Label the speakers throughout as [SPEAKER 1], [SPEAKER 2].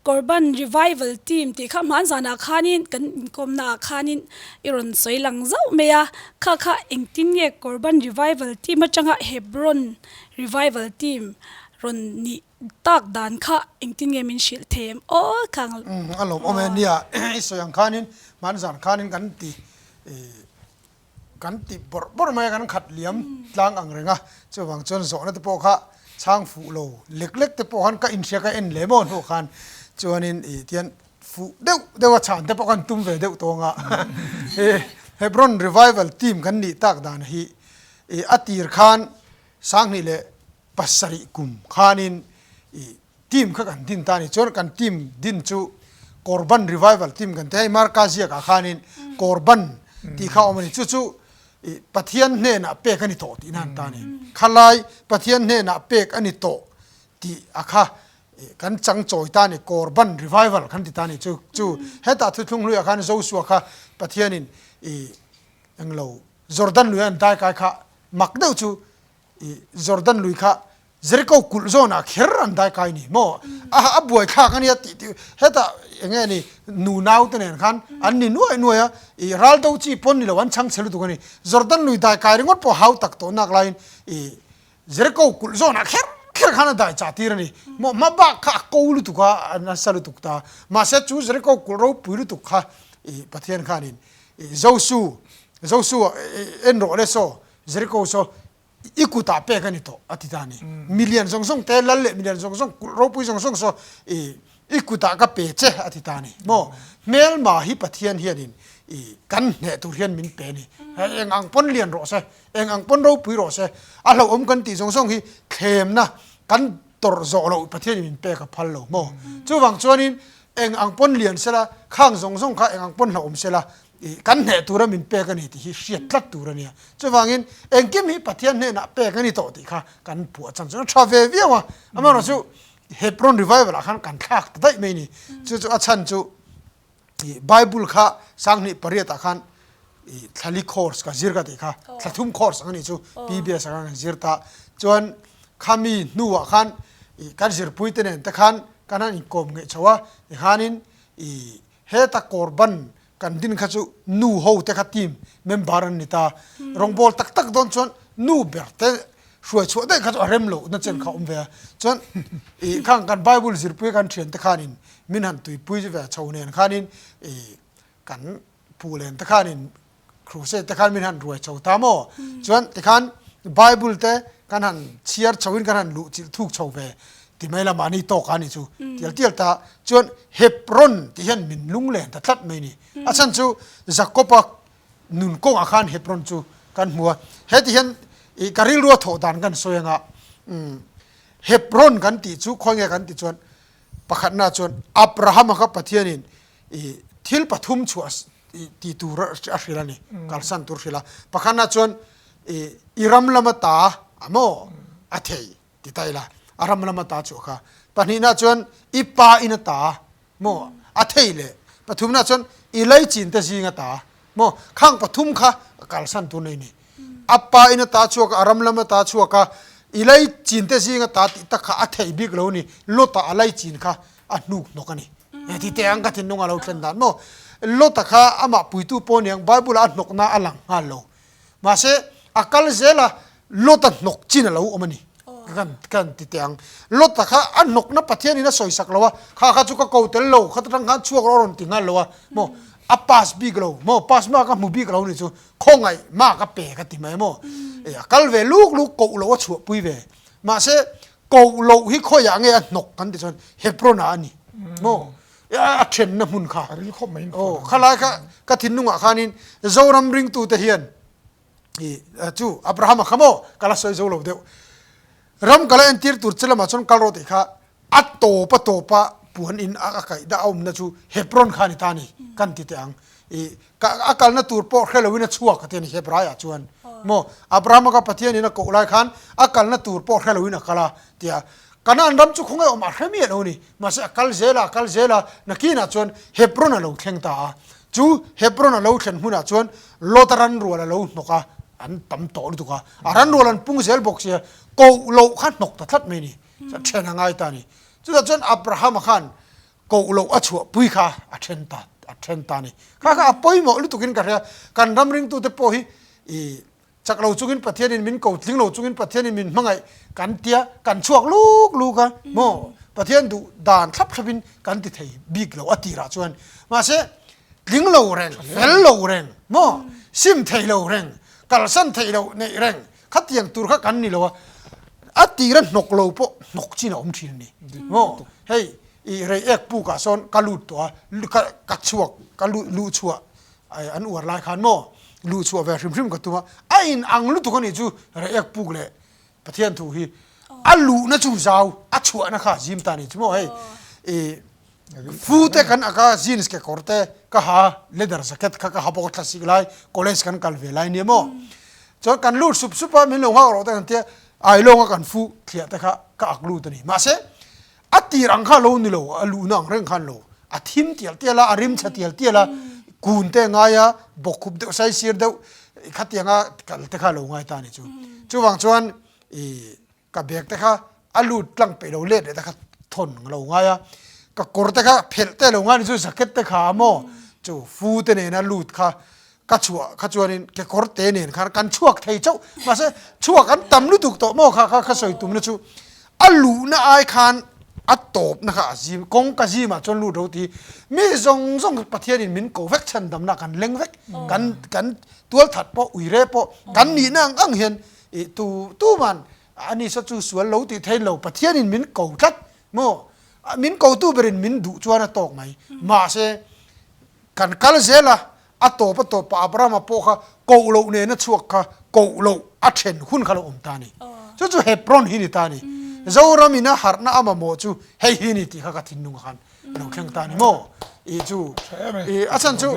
[SPEAKER 1] Korban Revival Team tih kha hman zanah khanin kan inkawmna ah khanin i rawn sawi lang zauh mai a, kha kha engtin nge Korban Revival Team atanga Hebron Revival Team rawn nih tak dan kha engtin nge min hrilh thei em aw khang.
[SPEAKER 2] Umm a lawmawm e nia i sawi ang khanin hman zan khanin kan ti kan ti bawrh bawrh mai a kan khat liam tlang ang reng a chuvang chuan zawhna te pawh kha chhang fuh lo lek lek te pawh khan ka inhria ka en lem aw hnuah khan chuanin ih tian fuh deuh deuh a chhan te pawh khan tum ve deuh tawng a he Hebron revival team kan nih tak dan hi ih a tir khan sanghnih leh pasarih kum khanin ih team kha kan din ta a ni chuan kan team din chu Korban Revival team kan ti a hei Marka ziakah khanin Korban tih kha a awm a ni chu chu ih Pathian hnenah pek a ni tawh tihna an ta a ni khalai Pathian hnenah pek a ni tawh tih a kha ih kan chang chawi ta a ni Korban Revival kan ti ta a ni chu chu hetah thuthlung hluiah khan Joshua kha Pathianin ih englo Jordan lui an dai kai kha mak deuh chu ih Jordan lui kha Jericho kulh zawnah kher an dai kai ni maw? A a buai thlak a nia tih tih hetah eng nge ni nu nau te nen khan an ni nuai nuai a, ih ral do chi pawn ni lo an chhang chhe lutuk a ni. Jordan lui dai kai ringawt pawh hau tak tawh nak laiin ih Jericho kulh zawnah kher kher khan a dai chah tir a ni maw? Hma bak kha a ko lutuk a, a nasa lutuk ta. Mahse chu Jericho kulh ropui lutuk kha ih Pathian khanin ih Josu Josu en rawh le saw Jericho saw I kutah pek a ni tawh a ti ta a ni. Milian zawng zawng te, lal leh milian zawng zawng, kulh ropui zawng zawng saw i i kutah ka pe che a ti ta a ni. Maw? Hmelma hi Pathian hianin i kan hneh tur hian min pe a ni. Eng ang pawn lian rawh se, eng ang pawn ropui rawh se, a hlauhawm kan tih zawng zawng hi thlemna kan tawrh zawh loh Pathianin min pek a phal lo maw? Chuvang chuanin eng ang pawn lian sela, khang zawng zawng kha eng ang pawn hlauhawm sela, Ih, kan hneh tura min pek a ni tih hi hriat tlat tur a nia. Chuvangin engkim hi Pathian hnenah pek a ni tawh tih kha kan puah chan chuan a tha ve viau a. Amaherawhchu Hebron Revival ah khan kan thlak ta daih mai a ni. Chu chu a chhan chu ih Bible kha sanghnih pariat ah khan ih thlali course ka zir ka tih kha, thla thum course ang a nih chu PBS ah khan kan zir ta. Chuan khami hnuah khan ih kan zirpui te nen te khan kan han inkawm ngeih chho a, tikhanin ih Heta Korban kan din kha chu nu ho te kha team member an ni ta. Rawngbawl tak tak dawn chuan nu ber te hruai chhuah daih kha chu a rem loh na chen kha a awm ve a. Chuan ih khang kan Bible zirpui kan thian te khanin min han tuipui ve chho nen khanin ih kan pu len te khanin Crusade te khan min han ruai chho ta maw? Chuan tikhan Bible te kan han chhiar chho in kan han luh chilh thuk chho ve ti mai la mahni tawk a ni chu tial tial ta. Chuan Hebron tih hian min lunglen ta tlat mai ni. A chhan chu Jakob-a nun kawngah khan Hebron chu kan hmu a. Heti hian ih ka rilrua thawh dan kan sawi anga Hebron kan tih chu khawi nge kan tih chuan pakhatna chuan Abraham-a kha Pathianin ih thil pathum chhuah tih tur a hrilh a ni, kalsan tur hrilh a. Pakhatna chuan i ram lama ta a maw a thei ti ta ila, a ram lama ta chu a kha. Pahnihna chuan i pa in a ta maw a thei leh. Pathumna chuan i laichin te zing a ta maw khang pathum kha kalsan tur nei ni. A pa in a ta chhuak a, a ram lama ta chhuak a, i laichin te zing a ta tih tak kha a thei bik lo a ni. Lawta a laichin kha a hnuk hnawk a ni. He ti teh ang ka thinlung a lo thlen dan maw? Lota kha amah puitu pawh aniang Bible ah a hnawkna a lang nghal lo. Mahse a kal zel a, Lota hnawk chin a lo awm a ni. Kan kan ti teh ang. Lota kha a hnawkna Pathianin a sawisak lo a, kha kha chu ka ko tel lo, khata tang khan chhuak rawh a rawn ti nghal lo a, maw? A pass bik lo, maw? Pass mark a hmu bik lo ni chu khawngaih mark a pe ka ti mai maw? A kal ve luk luk koh lo a chhuahpui ve. Mahse Koh loh hi khawiah nge a hnawk kan ti chuan Hebron ah a ni maw a thenna hmun kha
[SPEAKER 3] A ril khawp mai in
[SPEAKER 2] aw khalai kha ka thinlungah khanin Zoram ringtute hian i chu Abraham-a kha maw ka la sawi zo lo deuh ram ka la entir tur che lamah chuan kal rawh tih kha a tawp a tawpa puan in a kaih dah a awmna chu Hebron kha a ni ta a ni kan ti teh ang i Ka a kalna tur pawh hre loin a chhuak a ti a ni Hebraiah chuan. Maw? Abrahama kha Pathianin a koh lai khan a kalna tur pawh hre loin a kal a ti a. Kanaan ram chu khawngaih awm a hre miah lo a ni. Mahse a kal zel a, a kal zel a, nakinah chuan Hebron a lo thleng ta a. Chu Hebron a lo thlen hmunah chuan Lot-a ranrual a lo hnawk a, an tam tawh lutuk a. A ranrual an pung zel bawk sia, koh loh kha hnawk ta tlat mai a ni. Then a ngai ta a ni. Chutah chuan Abrahama khan. Koh loh a chhuah pui kha a then ta a then ta a ni. Kha kha a pawimawh lutukin ka hria. Kan ram ringtute pawh hi i chak lo chungin Pathianin min ko tling lo chungin Pathianin min hmangaih kan tia kan chhuak luk luk a maw Pathian duh dan thlap thlapin kan ti thei bik lo a tirah chuan mahse tling lo reng fel lo reng maw sim thei lo reng kalsan theih loh neih reng Khatiang tur kha kan ni lo a, a tira hnawk lo pawh hnawk chin a awm thin a ni. Maw? Hei i rei ek puk ah sawn ka lut tawh a, ka ka chhuak ka luh luh chhuah an uar lai khan maw luh chhuah ve hrim hrim ka tum a, a in ang lutuk a nih chu rei ek puk leh Pathian thu hi a luhna chu zau a chhuahna kha a zim ta a ni chu maw hei i Fu te kan ak a, jeans kekawr te ka ha, leather jacket kha ka ha bawk a, thlasik lai college kan kal ve lai nia maw. Chuan kan lut sup sup a, min lo nghak rawh te kan tia, ailawnga kan fu thliah te kha ka ak lut a ni. Mahse, a tir ang kha lo ni lo, a luhna ang reng khan lo, a thim tial tial a, a rim chhe tial tial a, kun te a ngai a, bawkkhup deuh saisir deuh khatianga kal te kha a lo ngai ta a ni chu. Chuvang chuan ih. Ka bag te kha a lut tlang peih lo let leh te kha thawn ka lo ngai a, ka kawr te kha phelh te lo ngai ni chu jacket te kha a maw chu fu te nena lut kha ka chhuah kha chuanin kekawr te nen khan kan chhuak thei chauh mahse chhuak an tam lutuk tawh maw kha kha ka sawi tumna chu a luhna ai khan a tawpna kha a zim kawng ka zimah chuan lut ro ti mi zawng zawng Pathianin min ko vek chhandamna kan leng vek kan kan tualthat pawh uire pawh kan nihna ang ang hian I tu tuman ani saw chu sual lo tih thein lo Pathianin min ko tlat maw min kotu berin min duh chuan a tawk mai mahse kan kal zel a a tawp a tawp ah Abrahama pawh kha koh loh nena chhuak kha koh loh a then hun kha lo awm ta a ni chu chu Hebron hi ni ta a ni Zoram in a harhna a mamawh chu hei hi ni tih kha ka thinlung ah khan a lo thleng ta a ni maw i chu i a chhan chu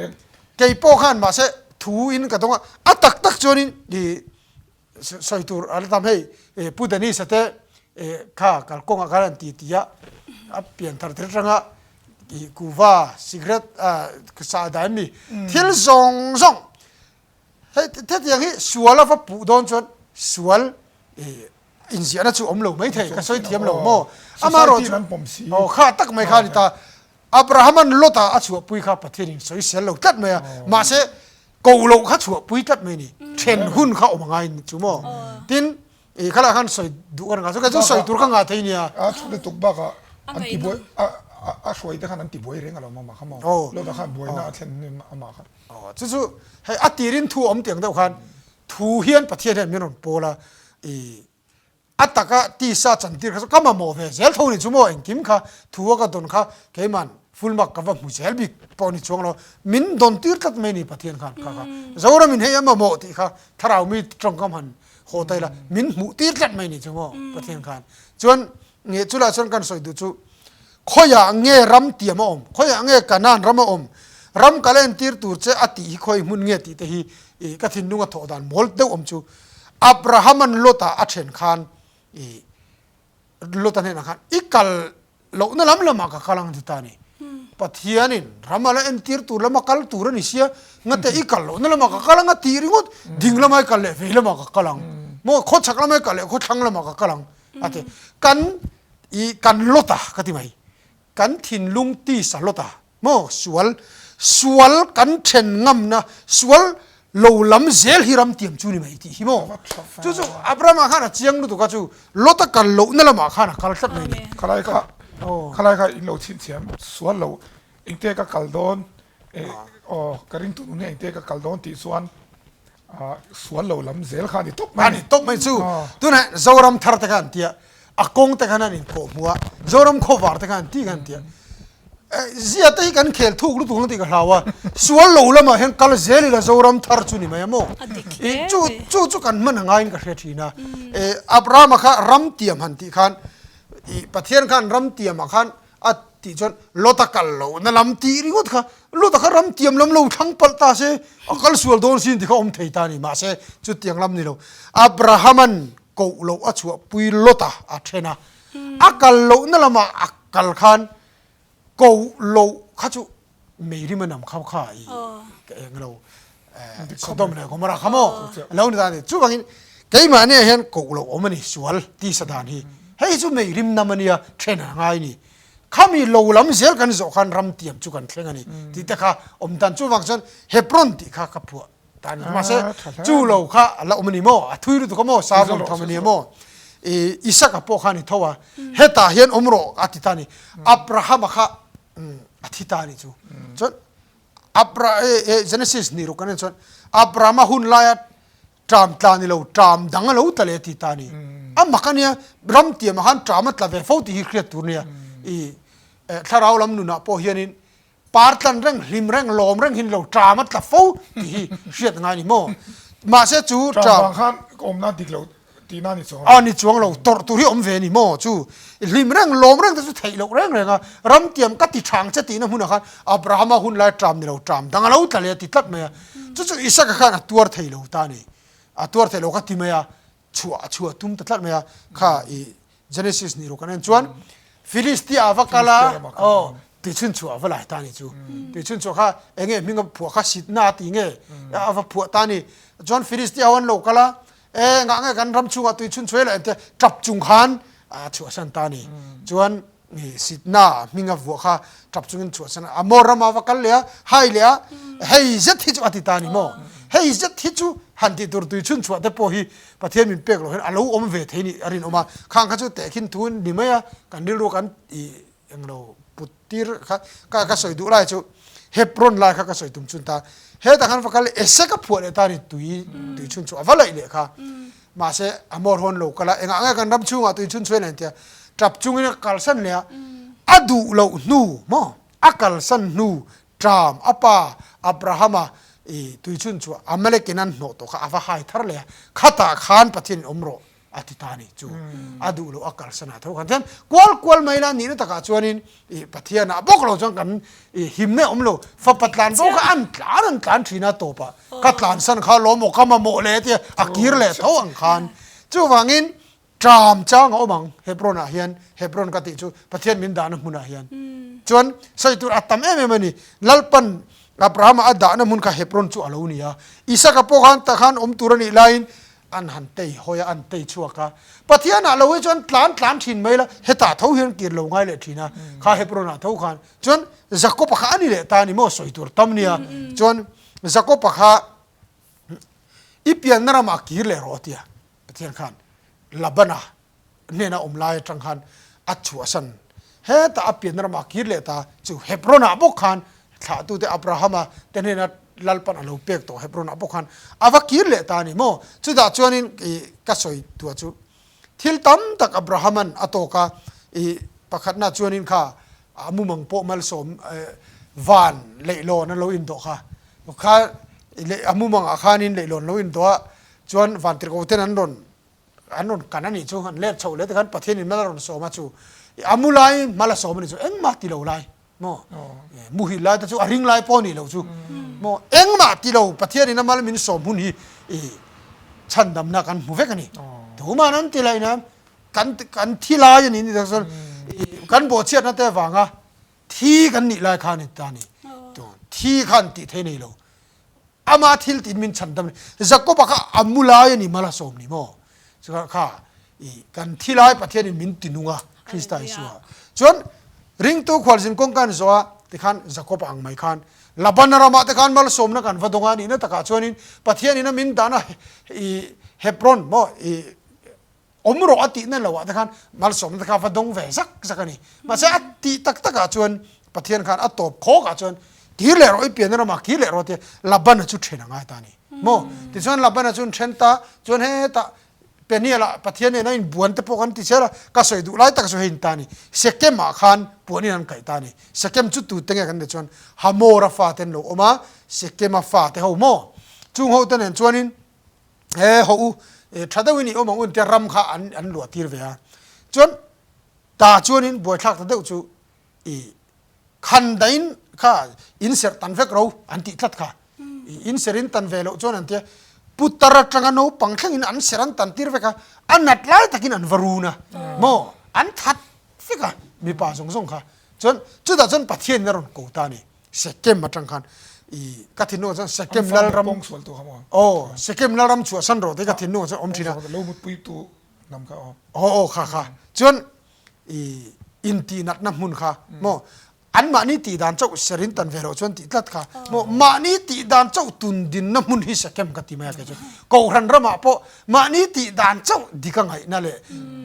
[SPEAKER 2] kei pawh khan mahse thu in ka dawng a a tak tak chuanin i sawi tur a la tam hei Pu Dennis-a te kha kalkawngah khan an ti ti a, a pian thar thil atanga ih kuva cigarette sah dan mi thil zawng zawng hei hetiang hi sual a va puh dawn chuan sual ih inziahna chu awm lo maithei ka sawi thiam lo maw amaherawh chu aw kha tak mai kha a ni ta Abraham-a'n Lot-a a chhuahpui kha Pathianin sawisel lo tlat mai a, mahse ko loh kha chhuahpui tlat mai a ni. Then hun kha awm a ngai ni chu maw? Tin, i khalah khan sawi duh ka ngah chu, kei chu sawi tur ka ngah thei nia.
[SPEAKER 3] A chhut lutuk bakah an ti buai, a hruai te khan an ti buai reng alawm amah kha maw? Lot-a khan buaina a thlen hnu amah kha.
[SPEAKER 2] Aw, chu chu hei a tirin thu awm tiang deuh khan thu hian Pathian hian min rawn pawl a, i A taka tisa chantir kha chu ka mamawh ve zel tho ni chu maw engkim kha thu a ka dawn kha keiman full mark ka va hmu zel bik pawh ni chuang lo min dawn tir tlat mai ni Pathian khan kha kha Zoram in hei a mamawh tih kha thlarau mi tawngkam han haw ta ila min hmuh tir tlat mai ni chu maw Pathian khan chuan nge chulah chuan kan sawi duh chu khawiah nge ram tiam a awm khawiah nge Kanan ram a awm ram kal entir tur che a tih hi khawi hmun nge tih te hi ih ka thinlung a thawh dan mawl deuh awm chu Abraham-a'n Lot-a a then khan i Lot-a hnenah khan i kal lohna lam lamah ka kal ang ti ta a ni. Pathianin ram a la entir tur lama kal tur a ni sia, ngate i kal lohna lamah ka kal ang a tih ringawt, ding lama i kal leh vei lamah ka kal ang, maw khawchhak lama i kal leh khawthlang lamah ka kal ang a ti. Kan i kan Lot-a ka ti mai, kan thinlung tisa Lot-a Maw sual, sual kan then ngamna, sual lo lam zel hi ram tiam chu ni mai tih hi maw? Chu chu Abrahama khan a chiang lutuk a chu Lot-a kal lohna lamah khan a kal tlat mai ni.
[SPEAKER 3] Khalai kha, khalai kha in lo chhinchhiam sual lo, engte ka kal dawn, aw ka ring tun hun hi engte ka kal dawn tih chuan sual lo lam zel kha a ni tawp mai.
[SPEAKER 2] A ni tawp mai chu, tunah Zoram thar te kha an tia, a kawng te khan an inkhawh hmu a, Zoram khawvar te khan an ti khan an tia. Zia te hi kan khel thuk lutuk ang tih ka hlau a, sual lo lamah hian kal zel ila Zoram thar chu ni mai a maw? Chu chu chu kan hman a ngaiin ka hria thin a. Abrahama kha ram tiam han tih khan, Pathian khan ram tiamah khan a tih chuan Lota kal lohna lam tih ringawt kha, Lota kha ram tiam lam lo thlang palh ta se, a kal sual dawn sin tih kha awm thei ta a ni. Mahse chutiang lam ni lo. Abrahama'n koh loh a chhuahpui Lota a then a, a kal lohna lamah a kal khan koh loh kha chu meirim a nam kha kha i ka eng lo Sodom leh Gomorrah kha maw lo ni ta a ni. Chuvangin keimahni ah hian koh loh awm a ni sual tisa dan hi. Hei chu meirim nam a nia then a ngai a ni. Khami lo lam zel kan zawh khan ram tiam chu kan thleng a ni tih te kha awm dan chuvang chuan Hebron tih kha ka phuah ta a ni. Mahse chu lo kha a la awm a ni maw? A thui lutuk a maw? Sermon tham a ni maw? I Isaka pawh kha a ni tho a, hetah hian awm rawh a ti ta a ni. Abrahama kha a thi ta a ni chu. Chuan Abra Genesis ni ruk kan en chuan Abrahama hun laia Ṭam tla ni lo, ṭam dang a lo tla leh ti ta a ni. A mak a nia, ram tiamah khan ṭam a tla ve fo tih hi hriat tur nia. I thlarau lam nunah pawh hianin par tlan reng, hlim reng, lawm reng hi ni lo, ṭam a tla fo tih hi hriat ngai a ni maw? Mahse chu
[SPEAKER 3] ṭam
[SPEAKER 2] ṭam
[SPEAKER 3] vang khan ka awmna dik lo tihna a ni chuang lo.
[SPEAKER 2] A ni chuang lo, tawrh tur hi awm ve a ni maw? Chu hlim reng, lawm reng te chu theih loh reng reng a, ram tiam ka ti ṭhang che tihna hmunah khan Abrahama hun lai ṭam ni lo, ṭam dang a lo tla leh a ti tlat mai a. Chu chu Isaka khan a tuar thei lo ta a ni. A tuar thei lo kha ti mai a, chhuah a chhuah tum ta tlat mai a. Kha i Genesis ni ruk an en chuan Philistia a va kal a, aw tuichhun chhuah a va lai ta a ni chu. Tuichhun chhuah kha eng nge hming a phuah kha Sitna a ti nge a va phuah ta a ni. Chuan Philistia ho an lo kal a, e ngah nge kan ram chhungah tuichhun chhuah leh ente tap chung khan a chhuahsan ta a ni. Chuan Sitna hming a vuah kha tap chungin chhuahsan a, Amor rama va kal leh a, hai leh a, hei zet hi chu a ti ta a ni maw? Hei zet hi chu han tih tur tui chhun chhuah te pawh hi Pathian min pek loh hian a lo awm ve thei nih a rinawm a, khang kha chu tehkhin thu ni mai a, kan rilru kan ih englo put tir kha ka ka sawi duh lai chu Hebron lai kha ka sawi tum chun ta, hetah khan va kal Esek a phuah leh ta a ni tui tui chhun chhuah a va laih leh kha. Mahse, a mawr hawn lo kal a, engah nge kan ram chhungah tui chhun chhuain a intia, tap chungin a kalsan leh a, a duh loh hnu maw, a kalsan hnu ṭam a pa Abrahama i tui chhun chhuah Amalekin an hnawh tawh kha a va hai thar leh a, khatah khan Pathianin awm rawh a ti ta a ni chu, a duh loh a kalsan ah tho khan chuan kual kual mai la nihna takah chuanin i Pathianah bawk lo chuan kan i himna awm lo, fapa tlan bo kha an tlan an tlan thin a tawpah Ka tlansan kha lawm aw ka mamawh leh tia a kir leh tho ang khan. Chuvangin ṭam chang a awm ang Hebron ah hian, Hebron ka tih chu Pathian min dahna hmunah hian. Chuan sawi tur a tam em em a ni. Lalpan Abrahama a dahna hmun kha Hebron chu a lo ni a. Isaka pawh khan tah khan awm tur a nih laiin an han tei hawi a, an tei chhuak a. Pathian ah lo hi chuan tlan tlan thin mai la, hetah tho hian kir lo ngai leh thin a, kha Hebron ah tho khan. Chuan Jakob-a kha a ni leh ta a ni maw sawi tur tam nia. Chuan Jakob-a kha i pianna ramah kir leh rawh tia Pathian khan Labana hnena awm lai atang khan a chhuahsan. Hetah a pianna ramah kir leh ta chu Hebron-ah bawk khan thlahtute Abrahama te hnena Lalpan a lo pek tawh Hebron-ah bawk khan a va kir leh ta a ni maw? Chutah chuanin ka sawi tua chu Thil tam tak Abrahaman a tawk a, i pakhatna chuanin kha a mumang pawh malsawm van leihlawn a lo indawh kha. Kha a mumangah khanin leihlawn lo indawh a, chuan vantirhkoh ten an rawn an rawn kan a nih chu, an let chhoh leh te khan Pathianin mal a rawn sawm a chu a mu lai mal a sawm a nih chu engmah ti lo lai. Maw? Muhil lai te chu a ring lai pawh a nih loh chu. Maw? Engmah ti lo Pathianin a mal min sawm hun hi i chhandamna kan hmu vek a ni. Tuman an ti laih na kan kan thi lai a ni ni tak chuan kan bawhchhiatna te avanga thi kan nih lai kha a ni ta a ni. Thi khan tih thei nei lo. Ama thil tiin min chhan dam Jakob-a kha a mu lai a ni mal a sawm ni maw? Chuan kha i kan thi lai Pathianin min ti nung a Krista Isua. Chuan ringtu khualzin kawng kan zawh a tikhan Jakob-a ang mai khan Labana ramah te khan malsawmna kan va dawng a nihna takah chuanin Pathianin a min dahna i Hebron maw i Awm rawh a tihna lo ah te khan malsawmna te kha va dawng ve zak zak a ni. Mahse a tih tak tak ah chuan Pathian khan a tawp khawk ah chuan kir leh rawh i pianna ramah kir leh rawh tia Labana chu then a ngai ta a ni. Maw? Tichuan Labana chu an then ta chuan hetah Peniel ah Pathian nen a inbuan te pawh kan ti zel a, ka sawi duh lai tak chu hei in ta a ni. Sekem ah khan puanin an kaih ta a ni. Sekem chu tute nge kan ti chuan Hamor a fate an lo awm a, Sekem a fate ho maw? Chung ho te nen chuanin He ho u tha deuhin i awm ang u tia ram kha an an luah tir ve a. Chuan ta chuanin buaithlak ta deuh chu i khan dain kha in serh tan vek ro an tih tlat kha. I in serh in tan ve loh chuan an tia putar atanga naupang thlengin an serh an tan tir vek a, a nat lai takin an va run a maw an that vek a mipa zawng zawng kha. Chuan chutah chuan Pathianin a rawn ko ta a ni. Sekem atang khan i ka thinlungah chuan Sekem lalram aw Sekem lalram chhuahsan rawh tih ka thinlungah chuan awm thin a.
[SPEAKER 3] Lo mutpui tu hnam kha aw.
[SPEAKER 2] Aw aw kha kha chuan i. Intihnatna hmun kha maw an mahni tih dan chauh ser in tan ve loh chuan tih tlat kha maw mahni tih dan chauh tun dinna hmun hi Sekem ka ti mai a kei chu Kohhran ramah pawh mahni tih dan chauh dik a ngaihna leh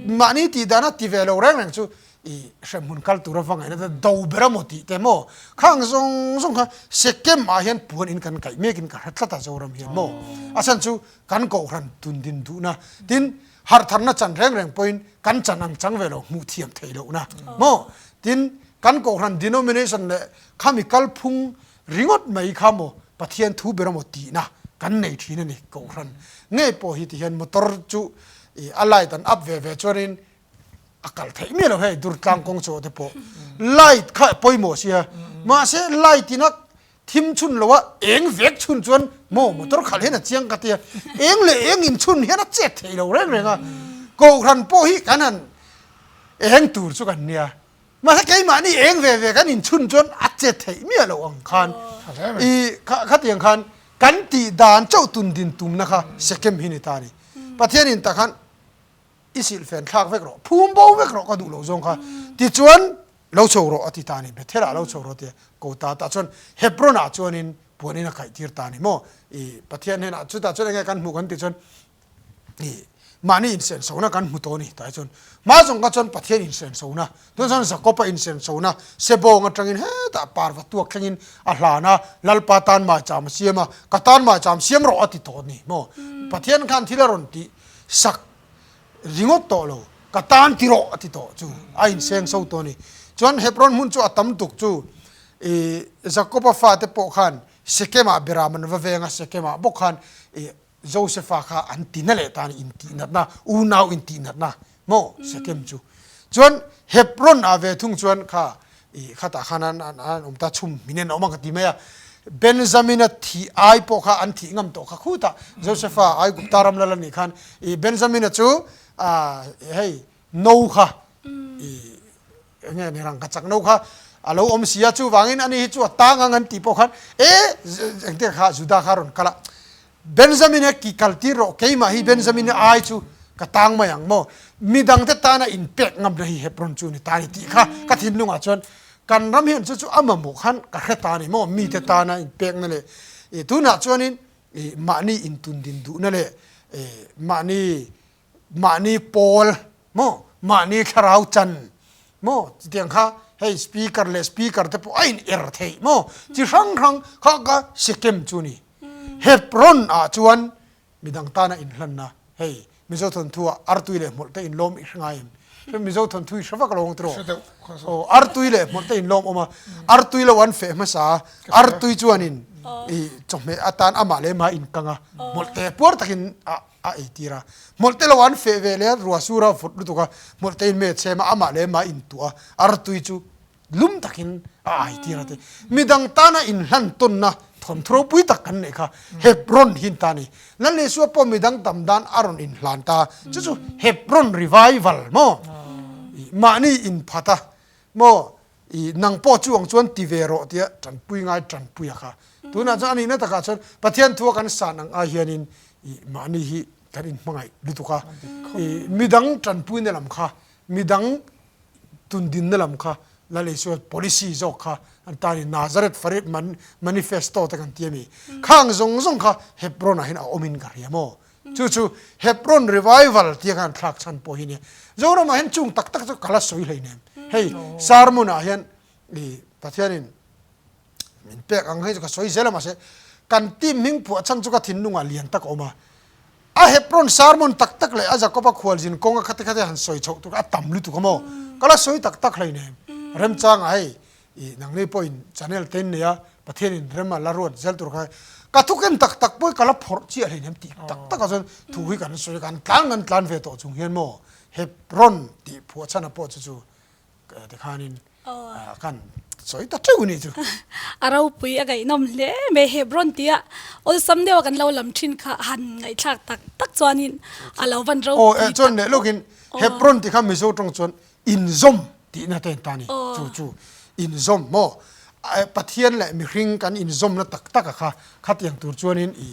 [SPEAKER 2] mahni tih dana ti ve lo reng reng chu i hremhmun kal tura va ngaihna te do ber a maw tih te maw khang zawng zawng kha Sekem ah hian puan in kan kaih mek in ka hre tlat a Zoram hian maw a chhan chu kan Kohhran tun din duhna tin Harhtharna chan reng reng pawhin kan chan ang chang ve lo hmuh thiam theih lohna maw? Tin, kan kohhran denomination leh khami kalphung ringawt mai kha maw Pathian thu ber emaw tihna kan nei thin a ni. Kohhran ngei pawh hi tihian motor chu a light an up ve ve chuanin a kal theih miah lo hei Durtlang kawng chaw te pawh light kha pawimawh sia mahse light in a Thim chhun lo a eng vek chhun chuan maw motor khalh hian a chiang ka tia eng leh eng in chhun hian a chet theih lo reng reng a kohhran pawh hi kan han eng tur chu kan nia mahse keimahni eng ve ve kan in chhun chuan a chet theih miah loh ang khan i khatiang khan kan tih dan chauh tun din tumna kha Sekem hi ni ta a ni Pathian in tak khan i silhfen thlak vek rawh phum bo vek rawh ka duh loh zawng kha tichuan Lo chho rawh a ti ta a ni. Bethel ah lo chho rawh tia ko ta tah chuan Hebron ah chuanin puanin a kaih tir ta a ni maw? I Pathian hnenah chutah chuan enge kan hmuh kan tih chuan i mahni insenso-na kan hmu tawh a ni tah hi chuan hma zawng kha chuan Pathian insenso-na tunah chuan Jakob-a insenso-na Sebawng atangin hetah parva tuak thlengin a hlan a, Lalpa tan maicham a siam a, ka tan maicham siam rawh a ti tawh a ni maw? Pathian khan thil a rawn tih sak ringawt tawh lo, ka tan ti rawh a ti tawh chu a inseng so tawh a ni. Chuan Hebron hmun chu a tam tuk chu i Jakoba fate pawh khan Sekemah Beram an va veng a, Sekemah bawk khan i Josefa kha an ti na leh ta a ni, intihnatna, unau intihnatna maw Sekem chu. Chuan Hebron ah ve thung chuan kha I khatah khan an an an awm ta chhum min en awm ang ka ti mai a. Benjamina thih ai pawh kha an thih ngam tawh kha khutah Josefa Aigupta ram lal a nih khan i Benjamina chu ah hei no kha i enge ni rangka chak no kha a lo awm si a chuvangin ani hi chu a tang ang an tih pawh khan e engte kha Juda kha a rawn kal a Benjamin a ki kal tir rawh, keimah hi Benjamin a ai chu ka tang mai ang maw? Midangte tana inpek ngamna hi Hebron chu ni ta ni tih kha ka thinlungah chuan kan ram hian chu chu a mamawh khan ka hre ta ni maw? Mite tana inpekna leh ih tunah chuanin ih mahni intundin duhna leh ih mahni mahni pawl maw mahni thlarau chan maw chutiang kha hei speaker leh speaker te pawh a in er theih maw chi hrang hrang kha ka Sekem chu ni Hebron ah chuan midang tana inhlanna hei Mizo thawnthu ah artui leh hmawlh te inlawm i hre ngai em hre Mizo thawnthu i hre vak lo ang tiraw aw artui leh hmawlh te inlawm awm a artui lo an feh hmasa a artui chuanin i chawhmeh atan amah leh amah a inkang a hmawlh te puar takin a a eitir a, hmawlh te lo an feh ve leh a, ruah sur a vawt lutuk a, hmawlh te in meh chhem a, amah leh amah in tuah a, artui chu lum takin a aitir a ti. Midang tana inhlan tawnna thawnthu ropui tak kan neih kha Hebron hi an ta a ni. Lal Isua pawh midang tam dan a rawn inhlan ta, chu chu Hebron revival maw? Mahni inphat a maw? I nang pawh chu ang chuan ti ve rawh tia tanpui ngai tanpui a kha. Tunah chuan a nihna takah chuan Pathian thua kan san ang ai hianin i mahni hi kan inhmangaih lutuk a. I midang tanpuina lam kha, midang tundinna lam kha Lal Isua policy zawk kha an tan i Nazareth Farid Manifesto te kan ti a mi. Khang zawng zawng kha Hebron ah hian a awmin ka hria maw? Chu chu Hebron Revival tia khan thlak chhan pawh hi nia. Zoramah hian chung tak tak chu ka la sawi hleinem. Hei sermon ah hian i Pathianin min pek ang hei chu ka sawi zel a mahse kan team hming phuah chhan chu ka thinlungah lian tak a awm a. A Hebron sermon tak tak leh a Jakoba khualzin kawnga khate khate han sawi chhoh tur a tam lutuk a maw? Ka la sawi tak tak hleinem. Remchangah hei I nangni pawhin channel te in nei a, Pathianin rem a la ruat zel tur kha ka thuken tak tak pawh hi ka la phawrh chiah hleinem tih tak takah chuan thu hi kan sawi a, kan tlan kan tlan ve tawh chung hian maw Hebron tih phuah chhana pawh chu chu tikhanin kan sawi ta teuh anih chu.
[SPEAKER 1] A ropui a ngaihnawm hle mai Hebron tia awlsam deuha kan lo lam thin kha han ngaihthlak tak tak chuanin a lo van ropui tak.
[SPEAKER 2] Aw chuan leh lawkin Hebron tih kha Mizo tawng chuan Inzawm tihna te an ta a ni. Chu chu inzawm maw? Pathian leh mihring kan inzawmna tak tak a kha, khatiang tur chuanin i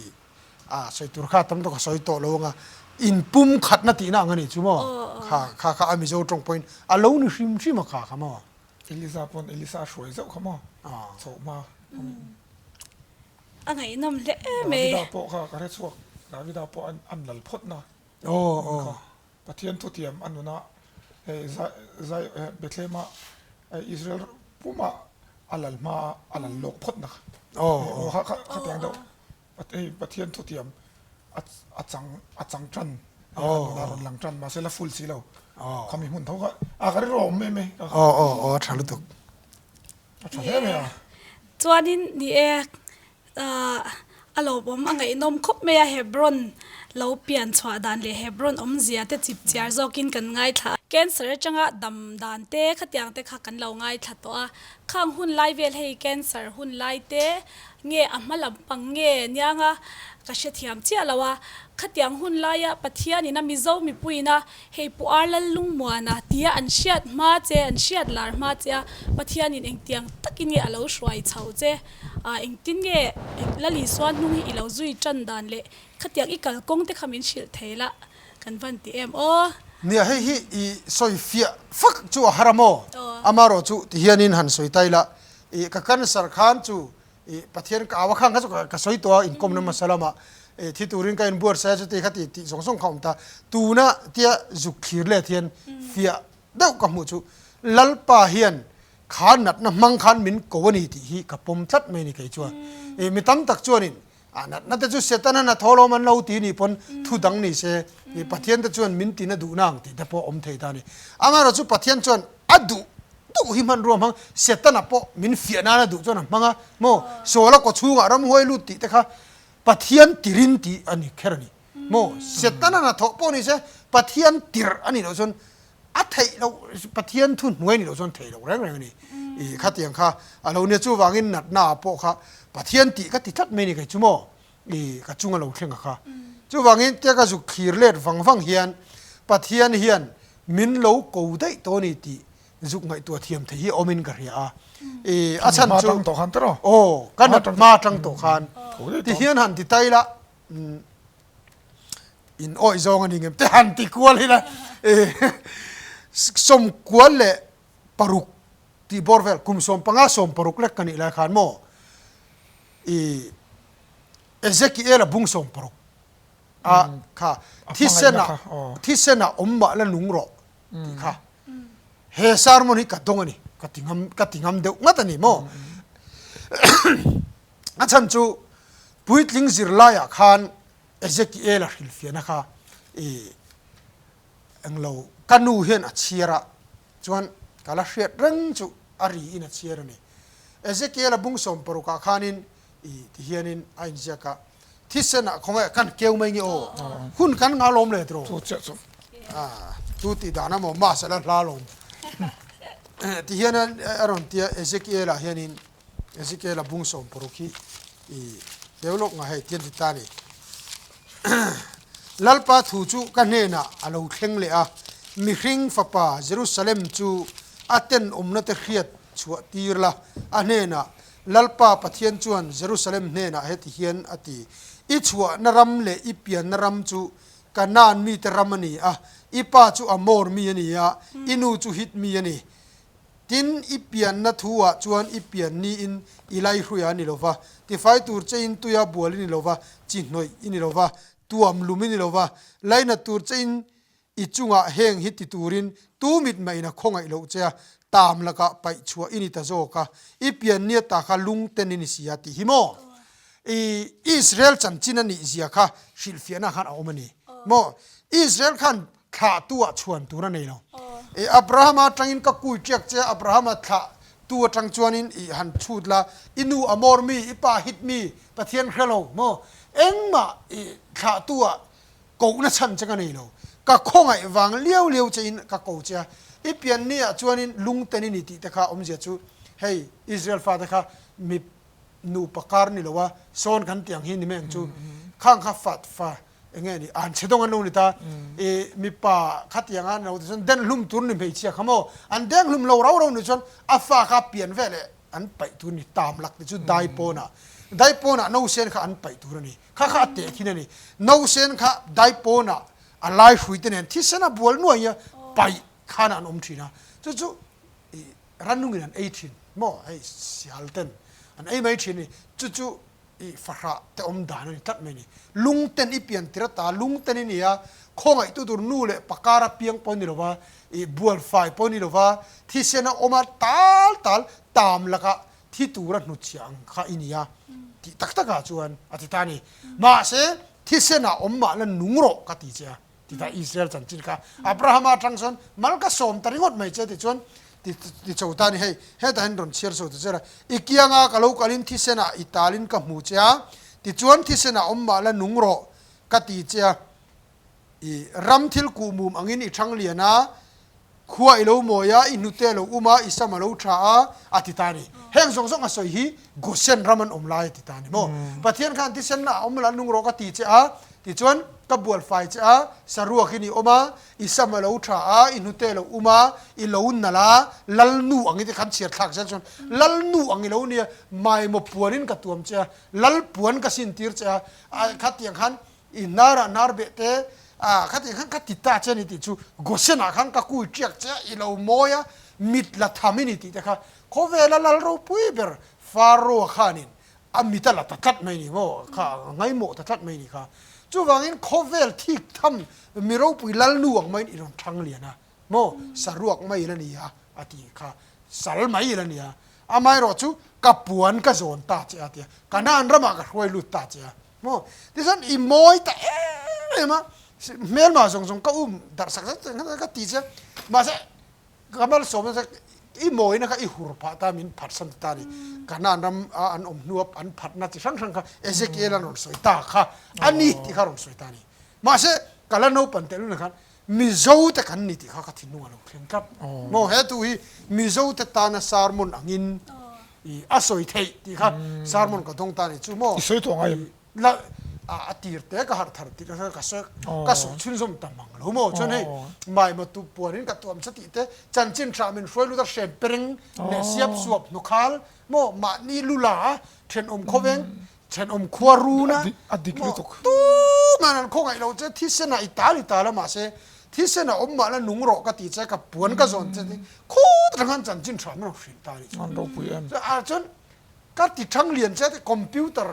[SPEAKER 2] a sawi tur kha tam tawk a sawi tawh lo ang a. Inpumkhatna tihna ang a nih chu maw? Kha kha kha a Mizo tawng pawhin a lo ni hrim hrim a kha kha maw?
[SPEAKER 3] Elisa pawn Elisa a hruai zauh kha maw? Chhoh hma.
[SPEAKER 1] A ngaihnawm hle mai.
[SPEAKER 3] Davida pawh kha ka hre chhuak. Davida pawh an lal phawt na. Kha Pathian thutiam a nuna hei zai Bethlehem ah Israel puma a lal hma a lal lawk phawt na kha. Aw kha khatiang deuh. Hei Pathian thutiam a chang a chang tan a rawn lang tan mahse la full si lo khami hmun tho kha a ka rilru a awm em e
[SPEAKER 2] aw aw aw a tha lutuk
[SPEAKER 3] a tha hle mai a
[SPEAKER 1] chuanin ni e a lawmawm a ngaihnawm khawp mai a Hebron lo pian chhuah dan leh Hebron awmzia te chip chiar zawkin kan ngaithla a cancer atanga dam dan te khatiang te kha kan lo ngaithla tawh a khang hun lai vel hei cancer hun lai te Nge a hma lam pang nge nianga ka hrethiam chiah lo a, khatiang hun laia Pathianin a Mizo mipuiin a hei Pu Ar Lallungmuana tia an hriat hma che, an hriat lar hma che a, Pathianin engtiang takin nge a lo hruai chho che a, engtin nge Lal Isua hnung hi i lo zui tan dan leh khatiang i kalkawng te kha min hrilh thei la kan van ti em aw.
[SPEAKER 2] Nia hei hi i sawi fiah fak chu a har a maw? Amarawh chu tihianin han sawi ta ila I ka cancer khan chu i Pathian ka au a khang kha chu ka sawi tawh a inkawmna hmasa lamah i thi turin ka inbuatsaih a chuti kha ti tih zawng zawng kha a awm ta. Tuna tia zuk thlir let hian fiah deuh ka hmuh chu Lalpa hian kha natna hmang khan min ko a ni tih hi ka pawm tlat mai a ni kei chuan. I mi tam tak chuanin A natna te chu Setana hna thaw lawm an lo ti nih pawn thu dang ni se, ih Pathian te chuan min tina duhna ang tih te pawh awm thei ta a ni. Amaherawh chu Pathian chuan a duh duh hi hmanrua hmang, Setana pawh min fiah nan a duh chuan a hmang a, maw Sawla kaw chhungah ramhuai lut tih te kha Pathian tirin tih a ni kher a ni. Maw Setana hna thawh pawh ni se Pathian tirh a nih loh chuan A theih loh, Pathian thu hnuai ni loh chuan theih loh reng reng a ni. I khatiang kha a lo nia chuvangin natna ah pawh kha Pathian tih ka ti tlat mai a ni kei chu maw? I ka chung a lo thleng a kha. Chuvangin tia ka zuk thlir let vang vang hian Pathian hian min lo ko daih tawh a ni tih zuk ngaihtuah thiam theih hi awmin ka hria a. I a chhan chu aw ka nat hma atang tawh khan tihian han ti tai la. In awih zawng a ni ngem te han ti kual ila sawmkual leh paruk tih bawr vel kum 15 16 lek ka nih lai khan maw i Ezekiel a bung 16 a kha thisen ah thisen ah awm mah la nung rawh tih kha he sermon hi ka dawng a ni ka ti ngam ka ti ngam deuh ngat a ni maw a chhan chu puitling zirlaiah khan Ezekiel-a hrilhfiahna kha i englo ka nu hian a chhiar a, chuan ka la hriat reng chu a ri in a chhiar a ni. Ezekiel-a bung 60 ah khanin i ti hianin a inziak a, Thisen ah khawngaih kan keu mai nge aw, hun kan ngah lawm le tiraw?
[SPEAKER 3] Chu chiah chu.
[SPEAKER 2] Chu tih dan a maw mahse la hla lawm. Ti hian a rawn ti a, Ezekiel-a hianin Ezekiel-a bung 60 hi i deuh lawk nga hei tian ti ta a ni. Lalpa thu chu ka hnenah a lo thleng leh a, mihring fapa Jerusalem chu a tenawmna te hriat chhuah tir la, a hnenah, Lalpa Pathian chuan Jerusalem hnenah heti hian a ti, I chhuahna ram leh i pianna ram chu Kanaan mite ram a ni a, i pa chu Amor mi a ni a, i nu chu Hit mi a ni. Tin, i pianna thu-ah chuan i pian niin i laihruia a ni lo va, tifai tur chein tuia bual i ni lo va, chi hnawih i ni lo va, tuam lum i ni lo va, lainat tur chein i chungah heng hi ti turin tu mit mahin a khawngaih loh che a, tam lakah paih chhuah i ni ta zawk a, i pian nia ta kha lungten i ni si a tih hi maw? I Israel chanchin a nih zia kha hrilhfiahna khan a awm a ni maw? Israel khan Thlah tu ah chhuan tur a nei lo. I Abrahama atangin ka kui tiak che a, Abrahama thlah tu atang chuanin i han chhut la, i nu Amor mi, i pa Hit mi, Pathian hre lo maw? Engmah i thlah tu ah kohna chhan che ka nei lo. Ka khawngaih vang liau liau che in ka ko che a, i pian ni ah chuanin lungten i ni tih te kha awmzia chu hei Israel fate kha mi nupa kar ni lo a, sawn kan tih ang hi ni mai ang chu, khang kha fat fa Eng nge ni an chhe dawng an lo ni ta i mipa khatiang a no te chuan den hlum tur ni hmeichhia kha maw an deng hlum lo rau rau ni chuan a fa kha pian ve leh an paih tur ni tam lak te chu dai pawnah dai pawnah no sen kha an paih tur a ni kha kha a teh thin a ni no sen kha dai pawnah a lai hrui te nen thisen a bual nuai a paih khan an awm thin a, chu chu ih rannungin an ei thin maw hei sial ten an ei mai thin a ni, chu chu ih fahrah te awm dan a ni tlat mai a ni. Lung ten i pian tir ata lung ten i ni a, khawngaihtu tur nu leh pakar a piang pawh ni lova, ih bual fai pawh ni lova, thisen a awm a tal tal tam lakah thi tura hnutchhiah ang kha i ni a tih tak takah chuan a ti ta a ni. Mahse, thisen ah awm mah la nung rawh ka ti che a ti ta Israel chanchin kha. Abrahama atang chuan mal ka sawm ta ringawt mai che ti chuan ti ti cho ta a ni. Hei, hetah hian rawn chhiar chho ta che la, I kianga ka lo kalin thisen ah i talin ka hmu che a, tichuan thisen ah awm mah la nung rawh ka ti che a. I ram thil kuh mum angin i thang lian a, khua i lo mawi a, i hnute a lo um a, i sam a lo tha a, a ti ta a ni. Heng zawng zawng a sawi hi Gosen ram an awm lai a ti ta a ni maw? Pathian khan thisen a awm la nung rawh ka ti che a, tichuan ka bual fai che a, saruakin i awm a, i sam a lo tha a, i hnute a lo um a, i lo nalh a, lalnu ang i ti khan chhiar thlak zel chuan lalnu ang i lo nia, maimaw puanin ka tuam che a, lal puan ka sin tir che a, khatiang khan I hnarah hnar beh te, ah khatiang khan ka ti ta che a ni tih chu Gosen ah khan ka kui tiak che a, i lo mawi a, mit la tham i ni tih te kha khawvela lal ropui ber Pharaoh khanin a mit a la ta tlat mai ni maw, kha a ngaimawh ta tlat mai ni kha. Chuvangin khawvel thik tham mi ropui lalnu ang maiin i rawn thang lian a maw, saruak mai ila ni a a ti kha, sal mai ila ni a, amaherawh chu ka puan ka zawn ta che a ti a, Kanaan ramah ka hruai lut ta che a. Maw? Tichuan i mawi ta em em a, hmelma zawng zawng ka um darh sak zet zet ka ti che, mahse ka malsawmna che i mawina kha i hur phah ta min phatsan ta ta a ni. Kanaan ram a an awm hnua an phatna chi hrang hrang kha Ezekiel an rawn sawi ta kha a ni tih kha a rawn sawi ta a ni. Mahse ka la naupan teh luna khan Mizo te kan ni tih kha ka thinlung a lo thleng tlat. Maw he tu hi Mizo te tana sermon angin i a sawi theih tih kha sermon ka dawng ta a ni chu maw.
[SPEAKER 3] I sawi tawh ngai em?
[SPEAKER 2] La a tir te ka harh thar tih kha ka sawi ka sawi chhunzawm ta mang lo maw. Chuan hei Maima tu puanin ka tuam sa tih te chanchin tha min hruai lut a hren pereng leh siap suap hnukhal maw mahni lu la a thenawm khawveng Thenawm khua run a,
[SPEAKER 3] A dik lutuk.
[SPEAKER 2] Tuman an khawngaih lo che, thisen ah i tal i tal a mahse thisen a awm mah la nung rawh ka ti che, ka puan ka zawn che ti khut reng an chanchin tha min rawn hrilh ta a nih chu.
[SPEAKER 3] An ropui em.
[SPEAKER 2] A chuan ka ti thang lian che ti computer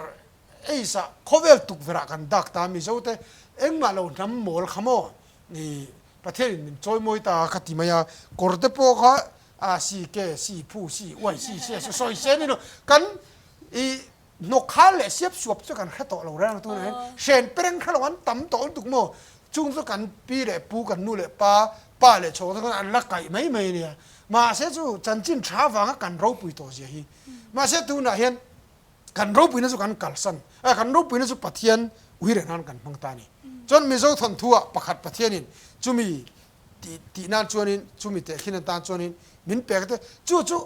[SPEAKER 2] age ah khawvel tukverh ah kan dak ta Mizo te engmah lo hnam mawl kha maw i Pathian in min chawi mawi ta ka ti mai a, kawr te pawh kha a si ke si phu si uai si se su sawi se ni lo kan i Hnawk khal leh siap suap chu kan hre tawh lo reng tunah hian hren pereng hre lo an tam tawh lutuk maw? Chung chu kan pi leh pu kan nu leh pa, pa leh chhawng te khan an la kaih mai mai a nia. Mahse chu chanchin tha avanga kan ropui tawh zia hi. Mahse tunah hian kan ropuina chu kan kalsan a, kan ropuina chu Pathian uire nan kan hmang ta a ni. Chuan Mizo thawnthu ah pakhat Pathianin chumi tih tih nan chuanin chumi tehkhin atan chuanin min pek te chu chu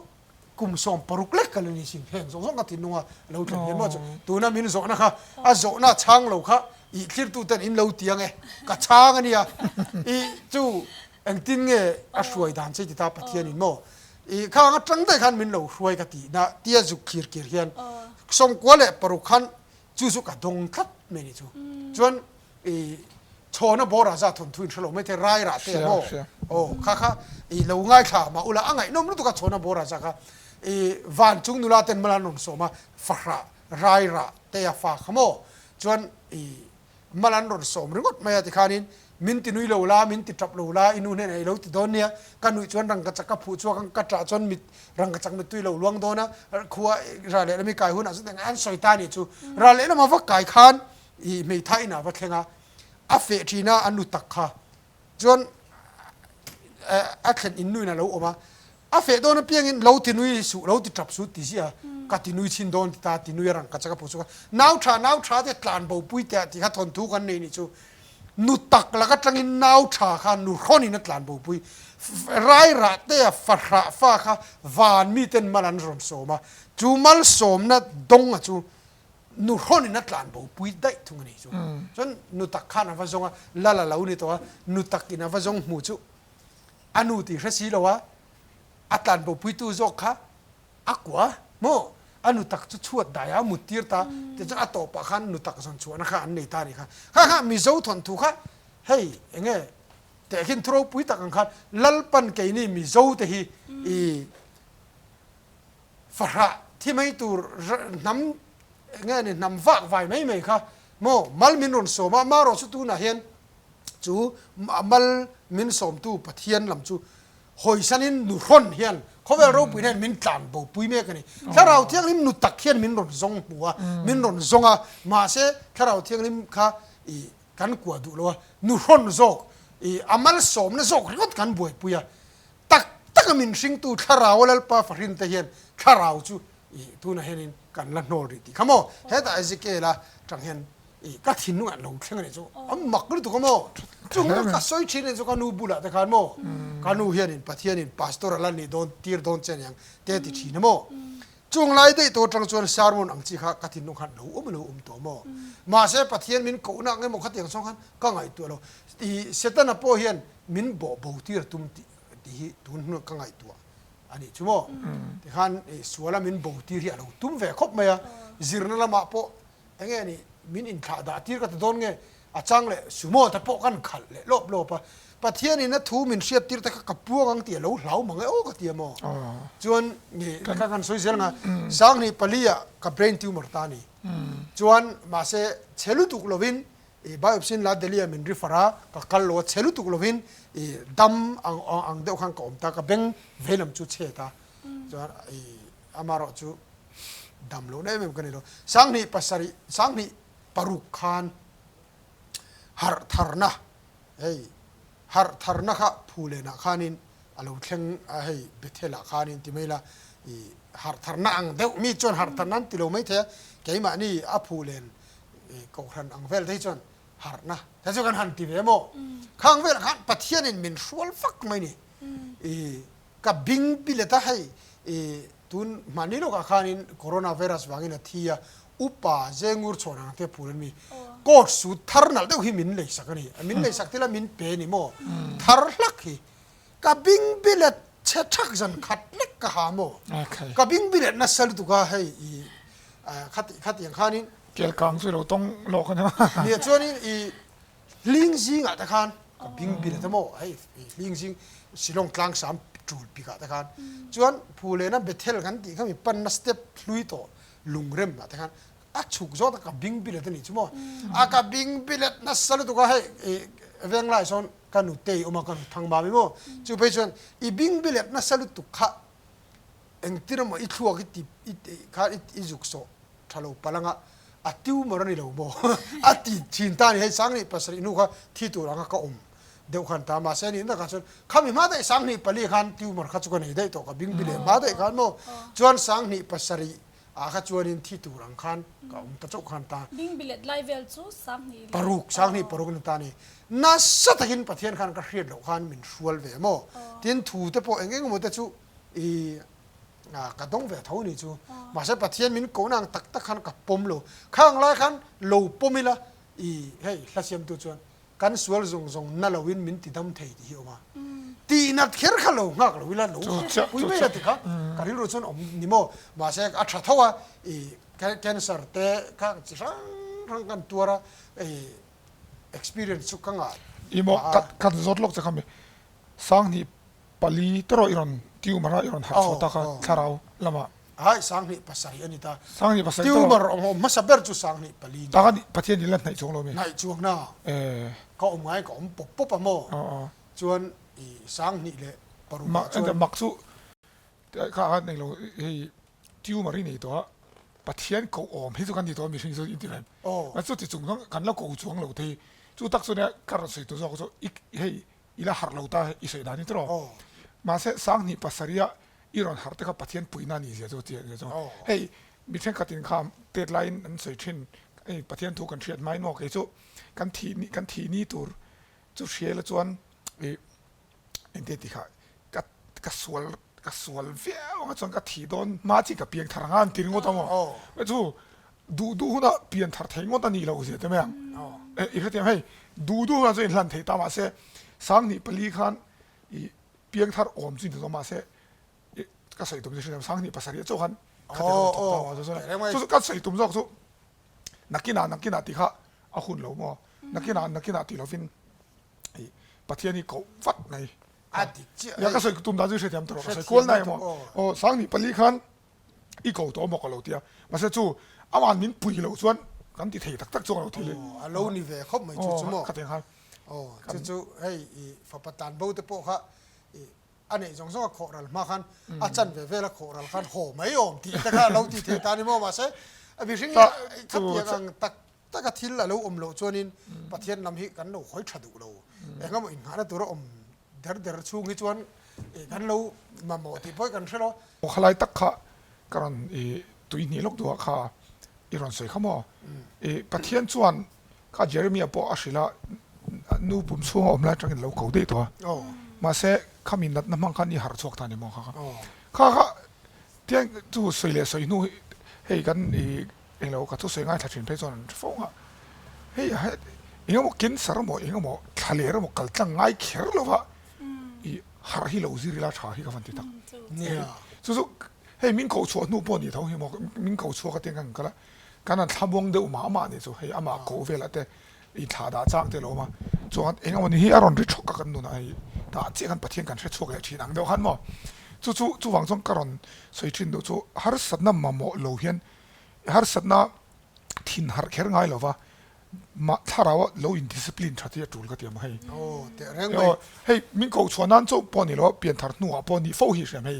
[SPEAKER 2] Kum 16 lek ka la ni sin heng zawng zawng ka thinlung a lo thlen hian maw chu tuna min zawhna kha a zawhna chhang lo kha ih thlirtu ten in lo ti ang e ka chhang a nia ih chu engtin nge a hruai dan che ti ta Pathian in maw ih khang atang daih khan min lo hruai ka tih na tia zuk thlir kir hian 96 khan chu chu ka dawng tlat mai ni chu chuan i chhawna bawrah za thawnthu in hrelo mai thei rai rah te maw aw kha kha i lo ngaithla mah ula a ngaihnawm lutuk a chhawna bawrah za kha i van chung nula ten mal an rawn sawm a fahrah rai rah te a fa kha maw chuan i mal an rawn sawm ringawt mai a tikhanin min ti nui lo la min ti tap lo la i nu hnenah i lo ti dawn nia ka nuih chuan rangkachak ka phuh chhuak ang ka tah chuan mit rangkachak mittui lo luang dawn a khua ral lehlam i kai hunah chuan an sawi ta a nih chu ral lehlam a va kai khan I hmeithai inah va thleng a, a feh thin a, a nu tak kha chuan a thlen in nuin a lo awm a, a feh dawn apiangin lo ti nui suh, lo ti tap suh ti ziah a, ka ti nui chhin dawn ti ta, ti nui a rang ka chak a phu chuk a, nau tha nau tha te tlan bo pui teh tih kha thawnthu kan nei nih chu, nu tak lak atangin nau tha kha nu hrawnin a tlan bo pui, rai rah te a fahrah fa kha van miten mal an rawn sawm a, chu malsawmna dawnga chu Nu hrawnin a tlan bo pui daih thung a nih chu. Chuan nu tak khan a va zawng a, lal a lo ni tawh a, nu takin a va zawng hmu chu a nu tih hre si lo a, a tlan bo puitu zawk kha a kua maw? A nu tak chu chhuat dai a mut tir ta, tichuan a tawpah khan nu tak zawn chhuahna kha an nei ta a nih kha. Kha kha Mizo thawnthu kha. Hei enge tehkhin thu ropui tak ang khan Lalpan keini Mizo te hi i fahrah thi mai tur hnam enge ni hnam vak vai mai mai kha maw mal min rawn sawm a, marawh chu tunah hian chu mal min sawmtu Pathian lam chu hawisanin nuhrawn hian khawvel ropui hian min tlan bopui mek a ni. Thlarau Thianghlim nu tak hian min rawn zawng hmu a, min rawn zawng a, mahse Thlarau Thianghlim kha i kan kuah duh lo a, nuhrawn zawk i a malsawmna zawk ringawt kan buaipui a, tak taka min hringtu Thlarau a Lalpa fahrin te hian Thlarau chu i tunah hianin kan la hnawl rih tih kha maw? Hetah Ezekiel a tang hian i ka thinlungah lo thleng a nih chu a mak lutuk a maw? Chung ka sawi thin a nih chu ka nu bulah te khan maw? Ka nu hianin Pathianin Pastor a la nih dawn tir dawn che aniang te a ti thin a maw? Chung lai daih tawh atang chuan sermon ang chi kha ka thinlung khan lo awm a lo awm tawh maw? Mahse Pathian min kohna ang emaw khatiang chhawng khan ka ngaihtuah lo. I Setana pawh hian min bawh bo tir a tum tih tih hi tun hnu ka ngaihtuah a nih chu maw? Tikhan suala min bo tir hi a lo tum ve khawp mai a, zirna lamah pawh enge ni min inthlah dah tir ka ti dawn nge a chang leh sumo te pawh kan khalh leh lawp lawp a, Pathianin a thu min hriat tir te kha ka puang ang tih a lo hlau mang e aw ka ti a maw? Chuan ka kan sawi zel anga Sanghnih pali ah ka brain tumor ta a ni. Chuan mahse chhe lutuk lovin I biopsy in la Delhi ah min refer a, ka kal lo a, chhe lutuk lovin i dam ang ang deuh khan ka awm ta, ka beng veilam chu chhet a, chuan i amaherawh chu dam lohna em em ka nei lo. Sanghnih pasarih, sanghnih paruk khan harh tharna hei harh tharna kha Phulenah khanin a lo thleng a, hei Bethel ah khanin ti mai la i harh tharna ang deuh mi chuan harh tharna an ti lo maithei a, keimahni a Phulen Kohhran ang vel te hi chuan harhna te chu kan han ti ve maw? Khang velah khan Pathianin min hrual vak mai ni. I ka bing bilet a hei i tun hmani lawkah khanin Corona virus vangin a thi a, upa Zengur chhawn ang te phul an mi coat suit thar nalh deuh hi min leisak a ni. Min leisak thil a min pe ni maw? Thar hlak hi ka bing bilet chhe thak zan khat lek ka ha maw? Ka bing bilet nasa lutuk a hei i khati khatiang khanin
[SPEAKER 3] Kel kang chu i lo tawng lawk a nia.
[SPEAKER 2] Nia chuanin i hling zingah te khan ka bing bil te maw hei i hling zing Shillong tlang sam tul pikah te khan chuan Phulena Bethel kan tih kha mi panna step hlui tawh lungrem ah te khan a chhuk zawt a ka bing bilet a nih chu maw a ka bing bilet nasa lutuk a hei i venglai sawn ka nutei awm a ka nu thang mami maw chu phei chuan i bing bilet nasa lutuk kha Engtin emaw i thluak i ti i khan i zuk sawh tha lo palh anga a tumor a ni lo maw a ti thin ta a ni hei Sanghnih pasarih hnu kha thi tur anga ka awm deuh khan ta mahse a nih takah chuan khami hma daih Sanghnih pali khan tumor kha chu ka nei daih tawh ka bing bileh hma daih khan maw chuan Sanghnih pasarih ah kha chuanin thi tur ang khan ka awm ta chauh khan ta
[SPEAKER 1] Bing bilet lai vel chu Sanghnih leh
[SPEAKER 2] paruk Sanghnih paruk a ni ta a ni nasa takin Pathian khan ka hriat loh khan min hrual ve maw tin thu te pawh eng eng emaw te chu I ka dawng ve tho ni chu. Mahse Pathian min kohna ang tak tak khan ka pawm lo. Khang lai khan lo pawm ila i hei hla siamtu chuan kan sual zawng zawng na loin min ti dam thei tih hi awm a. Tihnat kher kha lo nghak lo ila lo pui mai la ti kha ka rilru chuan awm ni maw. Mahse a tha tho a i cancer te kha chi hrang hrang kan tuar a i experience chu ka ngah.
[SPEAKER 3] I maw ka zawt lawk che kha mi Sanghnih Pali te rawh i rawn tumor a i rawn harh chhuah tak a thlarau lamah.
[SPEAKER 2] Hai 2007 a ni ta.
[SPEAKER 3] 2007 te rawh.
[SPEAKER 2] Tumor awm awm hmasa ber chu 2004 ni.
[SPEAKER 3] Tak a ni Pathian in la hnaih chuang lo mi.
[SPEAKER 2] Hnaih chuang na. Ka awm ngai ka awm pawp pawp a maw. Chuan i 2006 ah chuan.
[SPEAKER 3] Mak chu kha a nei lo hei tumor i nei tawh a Pathian koh awm hi chu kan ni tawh a mihring chu inti reng. Chu ti chung kan la ko chuang lo thei chu tak chu nia ka rawn sawi tur zawk chu i hei I la harh lo ta i sawi dan hi tawh. Mahse 2007 a i rawn harh te kha Pathian puihna a nih zia chu chiah zia chu. Hei mi thenkhat in kha tet laiin an sawi thin hei Pathian thu kan hriat hmain maw kei chu kan thih ni kan thih ni tur chu hria ila chuan ih engte tih kha ka ka sual ka sual viau anga chuan ka thih dawn hma chi ka piang thar anga an ti ringawt a maw. Chu Duh duh hunah pian thar thei ngawt a nih loh zia te mai ang. I hrethiam hei, duh duh hunah chuan inhlan thei ta mahse 2004 khan i piang thar awm chu inti tawh mahse ka sawi tum chu hrethiam 2007 chauh khan khati rawn thawk ta maw chu chuan chu ka sawi tum zawk chu nakinah nakinah tih kha a hun lo maw nakinah nakinah tih lovin. Pathian hi koh vat mai.
[SPEAKER 2] A dik chiah
[SPEAKER 3] hei. Ka sawi tum dan chu i hrethiam tawh rawh, ka sawi kual na emaw. Aw 24 khan i ko tawh maw ka lo ti a, mahse chu aman min pui loh chuan kan ti thei tak tak chuang lo thil hi.
[SPEAKER 2] Aw a lo ni ve khawp mai chu chu maw.
[SPEAKER 3] Aw khatiang khan.
[SPEAKER 2] Aw chu chu hei i fapa tlan bo te pawh kha i a neih zawng zawng a khawh ral hma khan a chan ve vel a khawh ral khan haw mai awm tih te kha a lo ti thei ta ni maw mahse a mihring khatiang ang tak taka thil a lo awm loh chuanin Pathian lam hi kan lo hawi tha duh lo. Engemaw innghahna tura awm der der chhung hi chuan kan lo mamawh tih pawh hi kan hre lo.
[SPEAKER 3] Aw khalai tak kha ka rawn i tui hnih lawk duh ah kha i rawn sawi kha maw? I Pathian chuan kha Jeremiah pawh a hrilh a, nu pum chhunga awm lai atangin lo ko daih tawh a. Mahse khami natna hmang khan i harh chhuak ta ni maw kha kha. Kha kha tiang chu sawi leh sawi hnu hi hei kan i Englo ka thusawi ngaithla thin phei chuan an hre fo ang a, hei engemaw cancer emaw engemaw thlaler emaw kal tlang ngai kher lova i harh hi lo zir ila tha hi ka van ti tak. Chu chu hei min koh chhuah hnu pawh ni tho hi maw min koh chhuak atin kan kal a, kan han thlamuang deuh mah mah ni chu hei amah koh velah te i thlah dah chang te lo awm a, chuan engemaw ni hi a rawn ri thawk a kan nunah hei tah chiah khan Pathian kan hre chhuak leh thin ang deuh khan maw chu chu chuvang chuan ka rawn sawi thin duh chu harsatna mamawh lo hian Harsatna thin harh kher ngai lova mah thlarau a lo in discipline that hi a tul ka ti ang hei.
[SPEAKER 2] Aw teh reng mai.
[SPEAKER 3] Hei min koh chhuah nan chauh pawh ni lo pianthar hnuah pawh ni fo hi hriam hei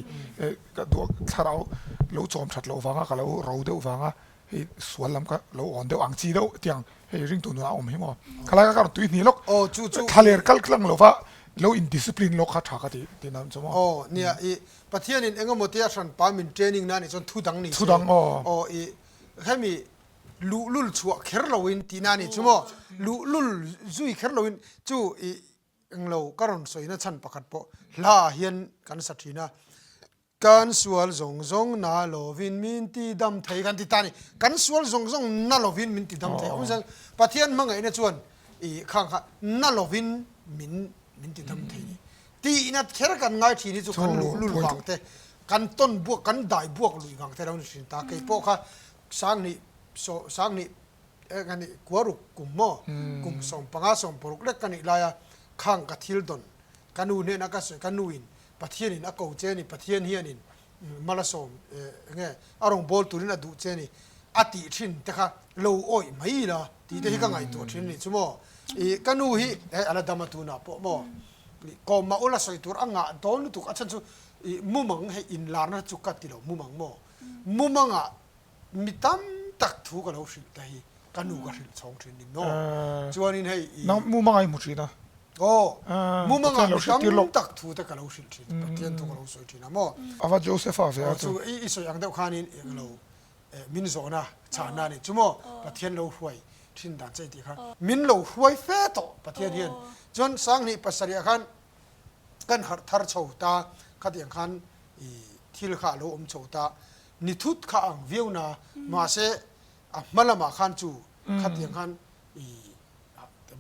[SPEAKER 3] ka duh thlarau lo chawm that loh vanga ka lo ro deuh vanga hei sual lam ka lo awn deuh ang chi deuh tiang hei ringtu nunah a awm hi maw. Khalai kha ka rawn tui hnih lawk.
[SPEAKER 2] Aw chu chu.
[SPEAKER 3] Thlaler kal tlang lova lo in discipline lawk kha tha ka ti tih nan chu maw.
[SPEAKER 2] Aw nia i Pathianin engemaw tia hranpa min training na nih chuan thu dang ni se.
[SPEAKER 3] Thu dang aw.
[SPEAKER 2] Aw i hemi luhlul chhuah kher loin tihna a nih chu maw? Luhlul zui kher loin chu i englo ka rawn sawina chhan pakhat pawh hla ah hian kan sa thin a. Kan sual zawng zawng na lovin min ti dam thei kan ti ta a ni. Kan sual zawng zawng na lovin min ti dam thei. Awmzia Pathian hmangaihna chuan i khang kha na lovin min min ti dam thei ni. Tihnat kher kan ngai thin hi chu kan luhlul vang te, kan tawn buak, kan dai buak lui vang te lo ni thin ta. Kei pawh kha Sanghnih, Sanghnih eng a nih, Kuaruk kum maw, kum 15, 16 lek ka nih laia khang ka thil dawn, ka nu hnena ka sawi, ka nuin Pathianin a ko che ni, Pathian hianin Malasawm enge a rawn bawl turin a duh che ni a tih thin te kha lo awih mai ila tih te hi ka ngaihtuah thin a nih chu maw. I ka nu hi hei a la dam a tunah pawh maw kawm mah ula sawi tur a ngah dawn lutuk a chhan chu i mumang hei inlarna chu ka ti lo mumang maw mumangah mi tam tak thu ka lo hrilh te hi ka nu ka hrilh chhawng thin ni maw chuanin hei
[SPEAKER 3] i Nang mumang a i hmu thin a?
[SPEAKER 2] Aw mumangah mi tam tak thu te ka lo hrilh thin Pathian thu ka lo sawi thin a maw.
[SPEAKER 3] Ava Joseph-a ve a
[SPEAKER 2] chu. Aw chu i sawi ang deuh khanin eng lo min zawhna chhahna a nih chu maw Pathian lo hruai thin dan che i tih kha min lo hruai fe tawh Pathian hian chuan 27 ah khan kan harh thar chho ta khatiang khan i thil kha a lo awm chho ta ni thut kha ang viau na mahse a hma lamah khan chu khatiang khan i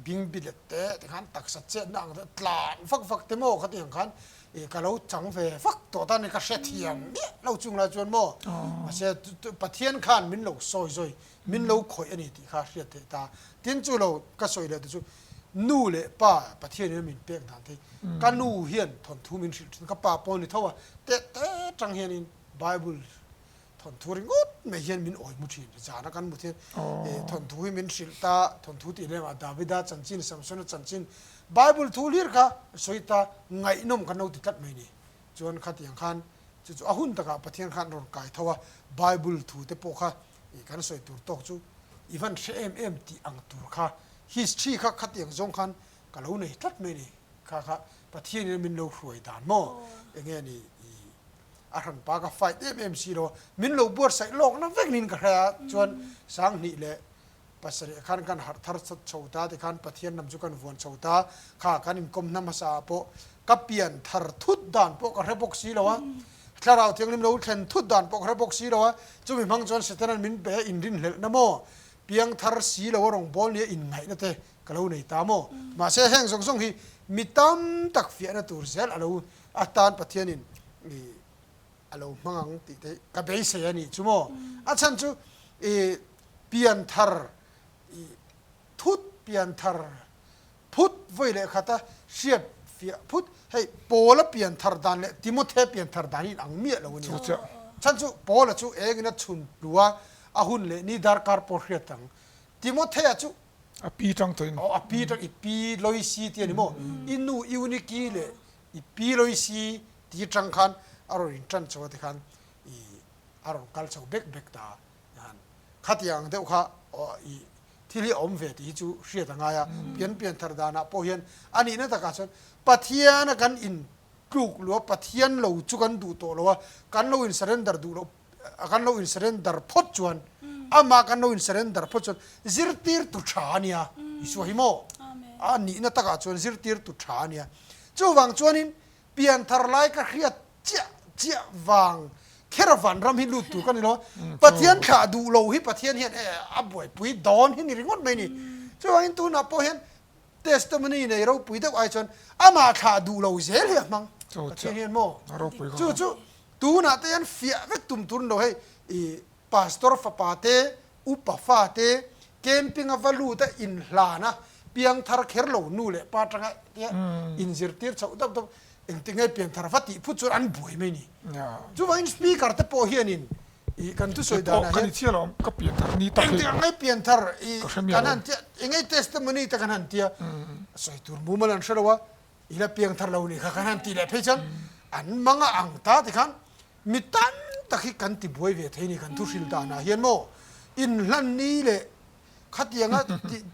[SPEAKER 2] bing bilet te tikhan taksa chetna ang te tlan vak vak te maw khatiang khan i ka lo chang ve vak tawh ta ni ka hrethiam miah lo chung lai chuan maw mahse Pathian khan min lo sawi zawi min lo khawih a ni tih kha hriat theih ta. Tin chu lo ka sawi leh te chu nu leh pa Pathian in min pek dan te ka nu hian thawnthu min hrilh thin ka pa pawh ni tho a teh te tang hian in Bible thawnthu ringawt mai hian min awi mu thin zan a kan mut hian thawnthu hi min hrilh ta thawnthu tih lem ah Davida chanchin Samsona chanchin Bible thu hlir kha sawi ta ngaihnawm kan lo ti tlat mai ni chuan khatiang khan chu chu a hun takah Pathian khan rawn kai tho a Bible thu te pawh kha I kan sawi tur tawk chu i van hre em em tih ang tur kha history kha khatiang zawng khan ka lo nei tlat mai ni kha kha Pathian in min lo hruai dan maw enge ni i a hran pa ka fight em em si lo a min lo buatsaih lawk na vek niin ka hre a chuan 27 khan kan harh thar chho ta tikhan Pathian lam chu kan vuan chho ta kha kan inkawm hna hmasa ah pawh ka pian thar thut dan pawh ka hre bawk si lo a. Thlarau Thianghlim lo thlen thut dan pawh ka hre bawk si lo a, chumi hmang chuan Setana'n min pe a inrinhlelhna maw, piang thar si lo a rawngbâwl nia inngaihna te ka lo nei ta maw? Mahse heng zawng zawng hi mi tam tak fiahna tur zel a lo atan Pathianin i a lo hmang ang tih te ka beisei a nih chu maw? A chhan chu i pian thar i thut pian thar. phut vawi leh khata hriat fiah phut hei Paula pian thar dan leh Timothea pian thar dan hi inang miah lo a nia. Chhan chu Paula chu engin a chhun hlu a, a hun leh ni darkar pawh hriat ang. Timothea chu
[SPEAKER 3] A pi tang tawhin.
[SPEAKER 2] Aw a pi tang i pi Loisi ti a ni maw? I nu Euniki leh i pi Loisi ti tang khan a rawn intan chho a tikhan i a rawn kal chho bek bek ta a. Khatiang ang deuh kha i thil hi a awm ve tih hi chu hriat a ngai a, pian pian thar danah pawh hian a nihna takah chuan Pathiana kan in tluk luh a, Pathian lo chu kan duh tawh lo a, kan lo in surrender duh loh kan lo in surrender phawt chuan amah kan lo in surrender phawt chuan zirtirtu tha a nia Isua hi maw a nihna takah chuan zirtirtu tha a nia. Chuvang chuanin Pian thar lai ka hriat chiah chiah vang kher a vanram hi lut tur ka ni lo a, Pathian thlah duh lo hi Pathian hian e a buaipui dawn hi ni ringawt mai ni. Chuvangin tunah pawh hian testimony nei ropui deuh ai chuan amah thlah duh lo zel hi a hmang Pathian hian maw? Chu chu tunah te hian fiah vek tum tur ni lo hei i Pastor fapa te, upa fa te, camping a va lut a inhlan a, piangthar kher lo nu leh pa tanga tia inzirtir chhoh deuh deuh engti nge piangthar va tih phut chuan an buai mai ni. Chuvangin speaker te pawh hianin ih kan thusawi danah hian engti ang nge pianthar ih kan han tia eng nge testimony te kan han tia sawi tur mumal an hre lo a, i la piangthar lo nih kha kan han tih leh phei chuan an mang a ang ta tikhan Mi tam tak hi kan ti buai ve thei ni kan thu hril danah hian maw inhlan ni leh khatianga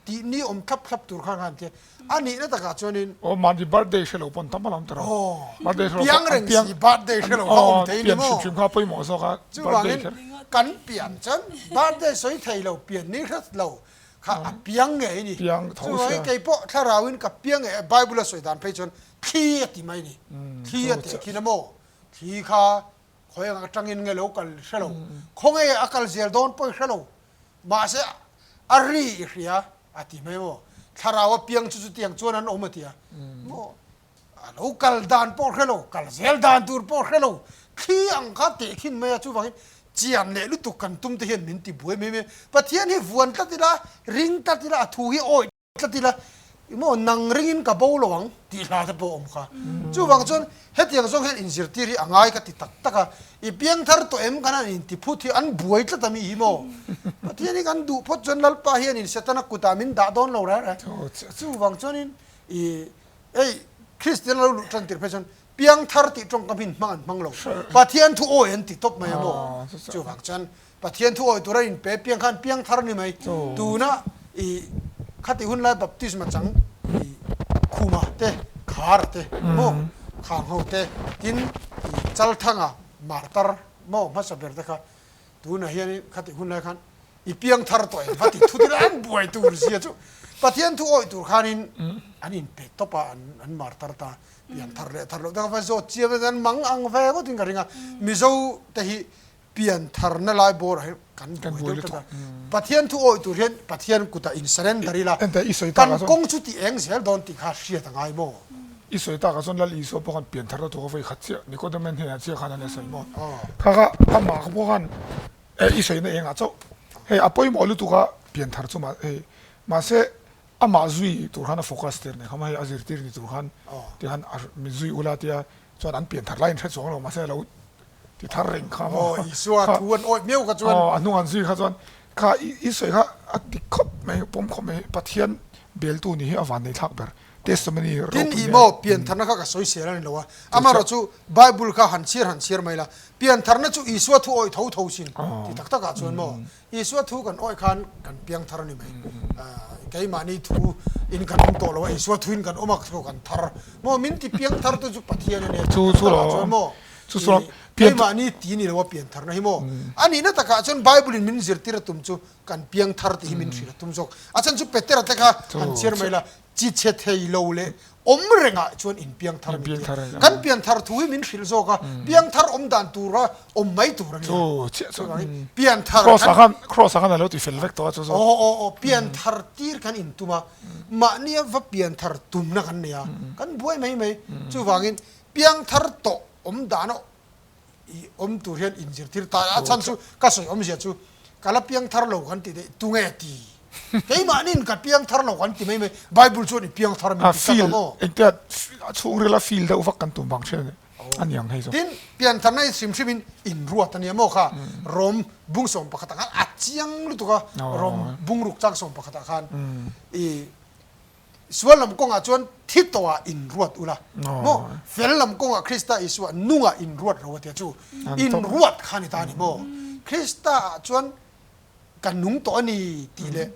[SPEAKER 2] tih ni awm thlap thlap tur khan khan tia a nihna takah chuanin
[SPEAKER 3] Aw mahni birthday hre lo pawn tam a lo awm ta rawh.
[SPEAKER 2] Birthday hre lo piang reng si birthday hre lo kha awm thei ni maw.
[SPEAKER 3] Pian hrim hrim kha pawimawh zawk a
[SPEAKER 2] birthday kher. Chuvangin kan pian chuan birthday sawi thei lo pian ni hret lo kha a piang ngei ni.
[SPEAKER 3] Piang tho sia.
[SPEAKER 2] Chuvangin kei pawh thlarauin ka piang ngei Bible a sawi dan phei chuan thli a ti mai ni. Thli a tehkhin a maw. Thli kha khawi ang atangin nge lo kal hre lo, khawnge a kal zel dawn pawh i hre lo, mahse a ri i hria a ti mai maw, thlarau a piang chu chutiang chuan an awm a ti a maw, a lo kal dan pawh hre lo, kal zel dan tur pawh hre lo, thli ang kha tehkhin mai a, chuvangin chian leh lutuk kan tum te hian min ti buai mai mai, Pathian hi vuan tlat ila, ring tlat ila, a thu hi awih. Tlat ila, i maw nang ringin ka bo lo ang tih hla te pawh a awm kha. Chuvang chuan hetiang zawng hian inzirtir hi a ngai ka ti tak tak a, i piangthar tawh em kan han intiphut hi an buai tlat a mi hi maw. Pathian hi kan duh phawt chuan Lalpa hianin Setana kutah min dah dawn lo reng reng. Chuvang chuanin i hei Kristian lo luh tan tir phei chuan piangthar tih tawngkam hi hmang an hmang lo. Pathian thu awi an ti tawp mai a maw. Chuvang chuan Pathian thu awi tura inpe piang khan piang thar ni mai. Tuna i khati hun lai baptisma chang i khuma te, khara te maw, khang ho te, tin i chalthanga martar maw hmasa ber te kha tunah hian khati hun lai khan i piang thar tawh em va ti thut ila an buai tur zia chu Pathian thu awi tur khanin an inpe tawp a an martar ta. Pian thar leh thar loh te kha va zawt chiam a an mang ang ve ngawtin ka ring a. Mizo te hi Pian tharna lai bawrah hian kan buai deuh tlat a, Pathian thu awih tur hian Pathian kutah in surrender ila, kan kawng chu ti eng zel dawn tih kha hriat a ngai maw?
[SPEAKER 3] I sawi takah chuan Lal Isua pawh khan pian tharna tur a vawi khat chiah, Nicodemus hnenah chiah khan a nia sawi maw? Kha kha amah kha pawh khan i sawina engah chauh hei a pawimawh lutuk a pian thar chu hei mahse amah zui tur khan a focus tir nih kha maw hei a zirtir ni tur khan tikhan min zui ula tia chuan an pian thar laiin hre chuang lo mahse a lo ti thar reng kha maw.
[SPEAKER 2] Aw Isua thu an awih miau kha chuan.
[SPEAKER 3] Aw a hnung an zui kha chuan kha i sawi kha a dik khawp mai pawm khawp mai Pathian beltu nih hi a van nei thlak ber testimony
[SPEAKER 2] ropui nia. Tin i maw piantharna kha ka sawi sel a ni lo a amaherawh chu Bible kha han chhiar han chhiar mai la piantharna chu Isua thu awih tho tho sin ti tak tak ah chuan maw Isua thu kan awih khan kan piangthar a ni mai. Keimahni thu in kan awm tawh lo a, Isua thu in kan awm a, thu kan thar. Maw min ti piangthar tu chu Pathian a nia,
[SPEAKER 3] chu chu takah
[SPEAKER 2] chuan maw keimahni ti ni lo a piantharna hi maw. A nihna takah chuan Bible in min zirtir a tum chu kan piangthar tih hi min hrilh a tum zawk. A chhan chu Petera te kha han chhiar mai la, Chi chhe thei lo leh awm rengah chuan in piangthar min ti a. Kan pianthar thu hi min hrilh zawk a, piangthar awm dan tura awm mai tur a
[SPEAKER 3] nia. Chuvangin
[SPEAKER 2] pianthar
[SPEAKER 3] kan. Cross ah khan a lo ti fel vek tawh a chu zawk.
[SPEAKER 2] Aw aw aw, pianthar tir kan intum a, mahnia va pianthar tumna kan nei a, kan buai mai mai. Chuvangin piangthar tawh awm dana i awm tur hian inzirtir ta a, a chhan chu ka sawi awmzia chu ka la piangthar lo kan tih daih tunge ti? Keimahniin ka piang thar lo kan ti mai mai, Bible chuan i piang thar min
[SPEAKER 3] A
[SPEAKER 2] ti tlat a
[SPEAKER 3] feel,
[SPEAKER 2] maw?
[SPEAKER 3] engtia a chhungrila feel deuh vak kan tum vang thin a ni ang hei chu.
[SPEAKER 2] Tin, piantharna hi hrim hrimin inruat a nia maw kha? Rom bung 11 ah khan a chiang lutuk a, Rom bung ruk chang 11 ah khan i sual lam kawngah chuan thi tawhah inruat ula maw? Fel lam kawngah Krista Isua nungah inruat ro a tia chu inruat kha a ni ta a ni maw? Krista ah chuan ka nung tawh a ni tih leh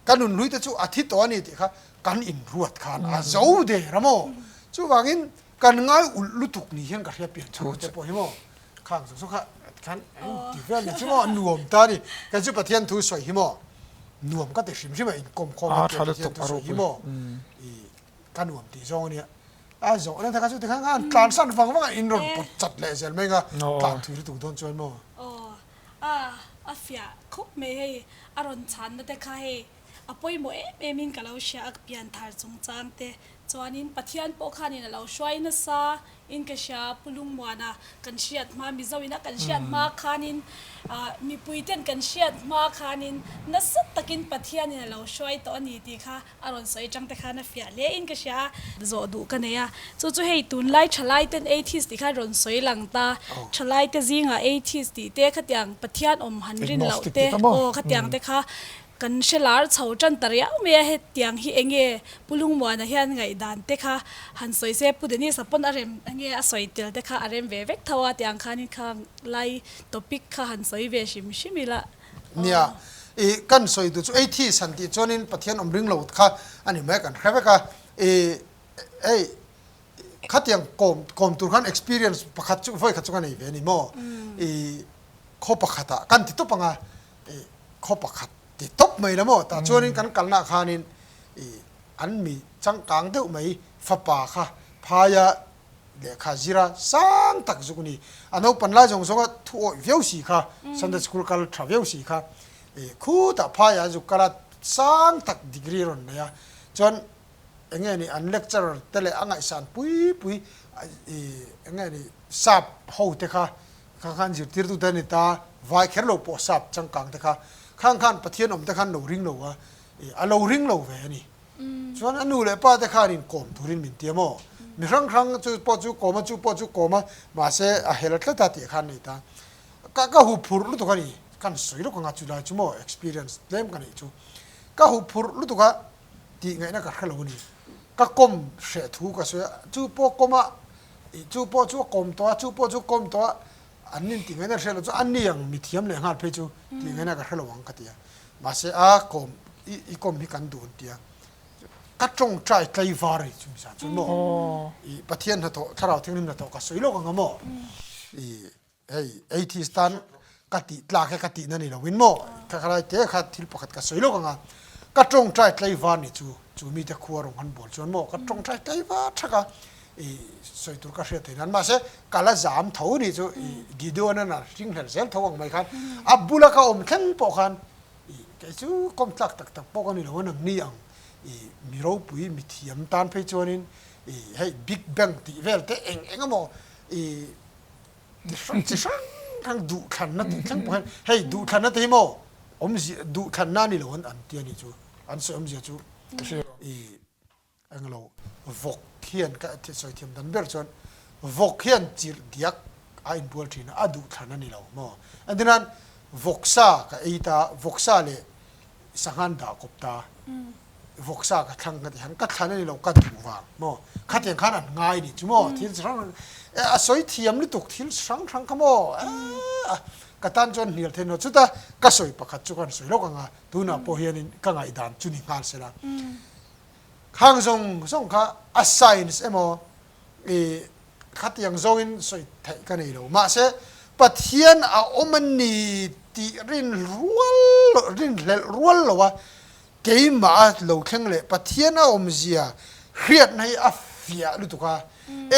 [SPEAKER 2] ka nun hlui te chu a thi tawh a ni tih kha kan inruat khan a zo der a maw? Chuvangin kan ngai ulh lutuk ni hian ka hria pian chhung te pawh hi maw? Khang zawng zawng kha khan ti vel ni chu maw a nuam ta a ni. Kei chu Pathian thu sawi hi maw nuam ka ti hrim hrim a inkawm khawm a Pathian thu sawi hi maw i ka nuam tih zawng a nia. A zawh na te kha chu tikhan khan tlan san vang vang a in rawn pawt chat leh zel mai nga tlan thui lutuk dawn chuan maw.
[SPEAKER 1] Aw a a fiah khawp mai hei a rawn chhanna te kha hei a pawimawh em em in ka lo hria a pianthar chungchang te chuanin Pathian pawh khanin a lo hruai nasa in ka hria Pu Lungmuana kan hriat hma Mizo ina kan hriat hma khanin ah mipui ten kan hriat hma khanin nasa takin Pathianin a lo hruai tawh a ni tih kha A rawn sawi atang te khan a fiah hle in ka hria a. Zawh duh ka nei a. Chu chu hei tunlai thalai ten atheist tih khan rawn sawi lang ta. Thalai te zingah atheist tih te khatiang Pathian awm han rin loh te aw khatiang te kha kan hre lar chho tan ta riau mai a. Hetiang hi eng nge Pu Lungmuana hian ngaihdan te kha han sawi se Pu Dennis-a pawn a rem eng nge a sawi tel te kha a rem ve vek tho a tiang khanin khang lai topic kha han sawi ve hrim hrim ila.
[SPEAKER 2] Nia, i kan sawi duh chu atheist han tih chuanin Pathian awm ring lo kha a ni mai a, kan hre vek a. I hei khatiang kawm kawm tur khan experience pakhat chu vawi khat chu ka nei ve a ni maw? I khaw pakhatah kan ti tawp ang a, i khaw pakhat ti tawp mai la maw? Tah chuanin kan kalnaah khanin i an mi changkang deuh mai fapa kha phaia Lehkha zira sang tak zuk ni. A naupan lai zawng zawnga thu awih viau si kha, Sunday school kal tha viau si kha, ih khutah phaiah zuk kal a, sang tak degree rawn nei a. Chuan eng nge ni an lecturer te leh a ngaihsan pui pui ih eng nge ni sap ho te kha, kha khan zirtirtu te a ni ta, vai kher lo pawh sap changkang te kha, khang khan Pathian awm te khan lo ring lo a, ih a lo ring lo ve a ni. Chuan a nu leh pa te khan inkawm turin min ti a maw? Mi hrang hrang chu pawh chu kawm a, chu pawh chu kawm a, mahse a hel tlat a tih khan a ni ta. Ka ka huh phurh lutuk a ni, kan sawi lawk anga chulai chu maw experience tlem ka neih chu. Ka huh phurh lutuk a tih ngaihna ka hre lo a ni. Ka kawm hreh thu ka sawi a, chu pawh kawm a, chu pawh chu a kawm tawh a, chu pawh chu kawm tawh a, an nin tih ngaihna hre lo chu a ni ang mithiam leh nghal phei chu tih ngaihna ka hre lo ang ka ti a. Mahse a kawm i i kawm hi kan duh an ti a, ka tawngtai tlaivar a ni chu misa chuan maw i Pathian hnathawh Thlarau Thianghlim hnathawh ka sawi lawk ang a maw i hei atheist tan ka tih tlak he ka tihna ni loin maw ka khalai te kha thil pakhat ka sawi lawk ang a, ka tawngtai tlaivar ni chu chu mite khua rawng han bawl chuan maw ka tawngtai tlaivar thak a i sawi tur ka hriat theih nan mahse ka la zam tho ni chu i Gideon a hring hler zel tho ang mai khan a bula ka awm thleng pawh khan i kei chu kawm tlak tak tak pawh ka ni lo a nang ni ang i mi ropui mi thiam tan phei chuanin i hei big bang tih vel te eng eng emaw i ti hrang chi hrang hrang duhthlanna tih thleng pawh hian hei duhthlanna te hi maw awmzia duhthlanna a ni lo an an ti a ni chu an sawi awmzia chu i Englo vawk hian ka sawi thiam dan ber chuan vawk hian chirh diak a inbual thin a, a duh thlan a ni lo maw? Engtinan vawksa ka ei ta, vawksa leh sanghan dah kawp ta, vawksa ka thlang ka ti han, ka thlan a ni lo, ka duh vang maw? Khatiang khan an ngai ni chu maw? Thil chi hrang hrang, a sawi thiam lutuk thil chi hrang hrang kha maw? Eeh ka tan chuan hnial theih lo, chuta ka sawi pakhat chu ka han sawi lawk ang a, tunah pawh hianin ka ngaihdan chu ni nghal se la. Khang zawng zawng kha a science emaw i khatiang zawngin sawi theih ka nei lo. Mahse, Pathian a awm a ni tih rin rual rin hlelh rual lo a, keimah a lo thleng leh Pathian a awmzia hriatna hi a fiah lutuk a.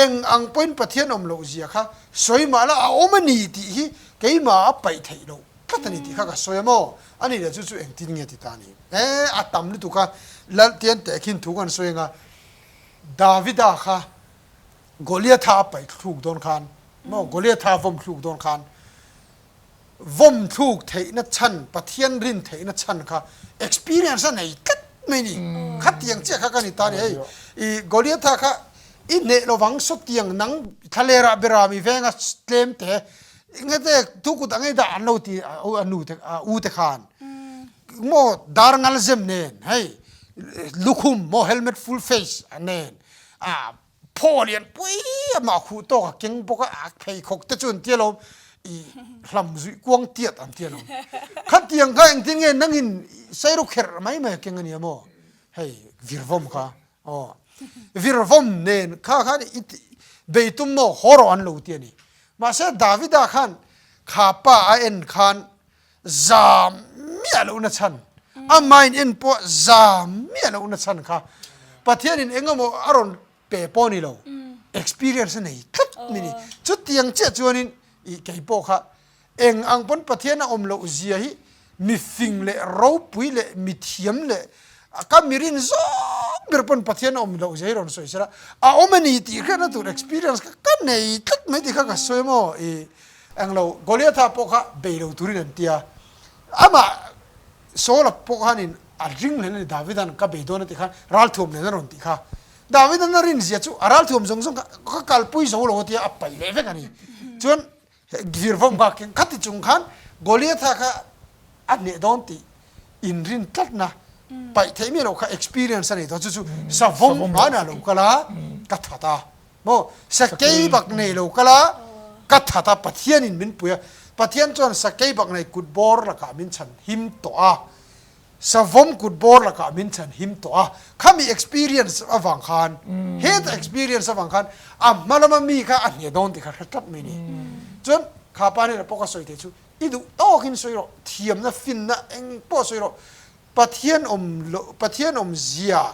[SPEAKER 2] Eng ang pawhin Pathian awm loh zia kha sawi mah la a awm a ni tih hi keimah a paih theih loh tlat a ni tih kha ka sawi a maw? A nih leh chu chu engtin nge ti ta ni? E, a tam lutuk a, Laltian tehkhin thu kan sawi anga Davida kha Goliatha a paih thluk dawn khan maw Goliatha a vawm thluk dawn khan Vawm thluk theihna chhan, Pathian rin theihna chhan kha experience a nei tlat mai ni. Khatiang chiah kha ka ni ta ni. Hei i Goliatha kha i hneh lovang sawtiang nang thlalera bera mi venga tlem te engete thu kut ang ei dah an lo ti a nu te a u te khan maw dar ngal zem nen hei lukhum maw helmet full face nen a Phaw lian pui a mah khuh tawk a keng bawk a, a pheikhawk te chu an ti alawm, i hlam zuih kuang tiat an ti alawm. Khatiang kha engtin nge nangin sairu kherh mai mai a keng a nia maw? Hei virvawm kha aw virvawm nen kha khan i bei tum maw haw rawh an lo ti a ni. Mahse Davida khan kha pa a en khan zam miah lohna chhan, amah in en pawh zam miah lohna chhan kha Pathianin eng emaw a rawn pe pawh a ni lo, experience a nei tlat mai a ni. Chutiang chiah chuanin ih kei pawh kha eng ang pawn Pathian a awm loh zia hi mifing leh ropui leh mithiam leh ka mirin zawng ber pawn Pathian a awm loh zia hi rawn sawi sela a awm a ni tih hriatna tur experience kha ka nei tlat mai tih kha ka sawi maw ih Englo, Goliatha pawh kha bei lo turin an ti a, amah Saula pawh khanin a ring hlen a ni, Davida'n ka bei dawn a tih khan ralthuam nen a rawn tih kha. Davida'n a rin zia chu a ralthuam zawng zawng kha ka kalpui zo lo a tia a paih leh vek a ni. Chuan virvawm kha keng khati chung khan Goliatha kha a hneh dawn tih inrin tlatna paih theih miah loh kha experience a nei tawh, chu chu savawm hmanah lo kal a, ka that a. Maw? Sakei bak nei lo kal a, ka that a, Pathianin min pui a. Pathian chuan sakei bak nei kut bawr lakah min chhan him tawh a, savawm kut bawr lakah min chhan him tawh a. Khami experience avang khan, heta experience avang khan a hma lama mi kha a hneh dawn tih kha hre tlat mai a ni. Chuan kha pa hnenah pawh ka sawi thei chu, i duh tawkin sawi rawh, thiamna, finna eng pawh sawi rawh, Pathian awm loh, Pathian awm zia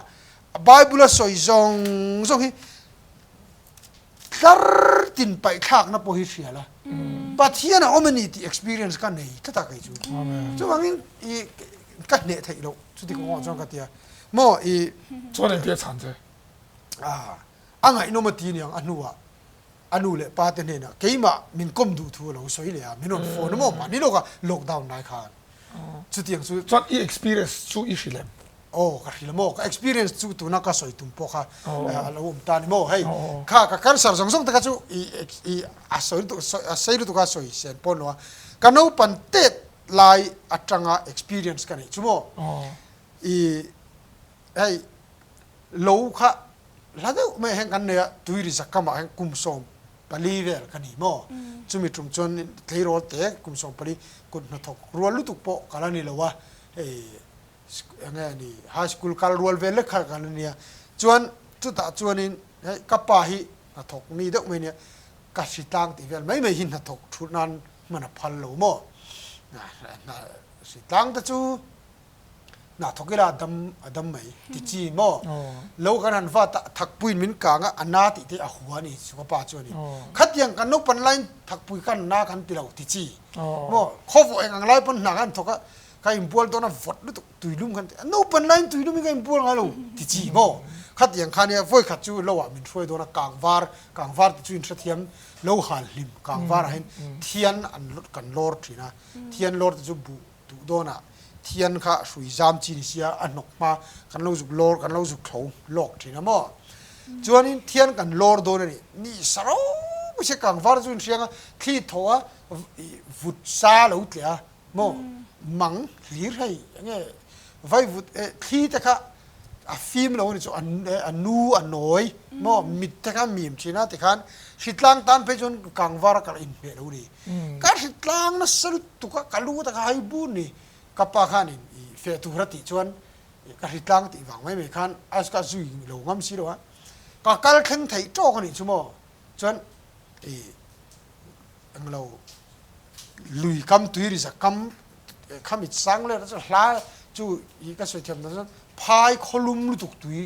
[SPEAKER 2] Bible a sawi zawng zawng hi tlar tin paihthlakna pawh hi hria la. Pathian a awm a ni tih experience ka nei tlat a kei chu. Chuvangin i ka hneh theih loh chuti kawngah chuan ka ti a. Maw i.
[SPEAKER 3] Chuan engtia a chhan che?
[SPEAKER 2] A a ngaihnawm a ti aniang a hnuah a nu leh pa te hnenah keimah min kawm duh thu a lo sawi leh a, min rawn phone a maw mahni lawka lockdown lai khan. Chutiang chu.
[SPEAKER 3] Chuan i experience chu i hrilh em?
[SPEAKER 2] Aw ka hrilh maw, ka experience chu tuna ka sawi tum pawh kha a lo awm ta ni maw, hei kha ka cancer zawng zawng te kha chu i i a sawi lutuk a sei lutuk a sawi sen pawh ni lo a, ka naupan tet lai atanga experience ka neih chu maw i hei lo kha hla deuh mai ah hian kan nei a, tuiri zakamah hian kum 14 vel ka ni maw? Chumi tum chuan tleirawl te kum 14 kut hnathawk rual lutuk pawh ka la ni lo a, hei eng nge ni high school kal rual vel lek kha ka la nia. Chuan chutah chuanin hei ka pa hi hnathawk mi deuh mai nia, ka hritlang tih vel mai mai hi hnathawk thut nan hman a phal lo maw? Hritlang te chu Hna thawk ila a dam a dam mai ti chi maw? Lo kan han vat a, thakpuiin min kang a, a na tih te a hua a ni chu ka pa chu a ni. Khatiang kan naupan laiin thakpui khan na kan ti lo ti chi maw? Khawvawh eng ang lai pawn hna kan thawk a, ka inbual dawn a vawt lutuk tuilum kan ti a, naupan laiin tuilum hi ka inbual ngai lo ti chi maw? Khatiang khan nia vawikhat chu lo ah min hruai dawn a, kangvar kangvar ti chu inhrethiam lo hal hlim kangvar ah hian thian an kan lawr thin a, thian lawr te chu buh Duh dawnah thian kha hrui zam chi ni sia a hnawk hma kan lo zuk lawr kan lo zuk thlo lawk thin a maw? Chuanin thian kan lawr dawn a ni. Ni sa ropui sia kang var chu in hriang a, thli thaw a vut sa lo tleh a maw? Mang hlir hei enge vai vut eh thli te kha a fim lo a ni chu a nu a nawi maw mit te kha mim thin a tikhan hritlang tan phei chuan kang var a kalh inhmeh lo ni. Ka hritlang nasa lutuk a, ka lu te kha hai bun ni. Ka pa khan in i feh tur a tih chuan ka hritlang tih vang mai mai khan a ka zui lo ngam si lo a. Ka kal thleng theih tawk a nih chu maw? Chuan i englo lui kam tui ri za kam khami sang let a chu hla chu i ka sawi thiam dan chuan phai khawlum lutuk tui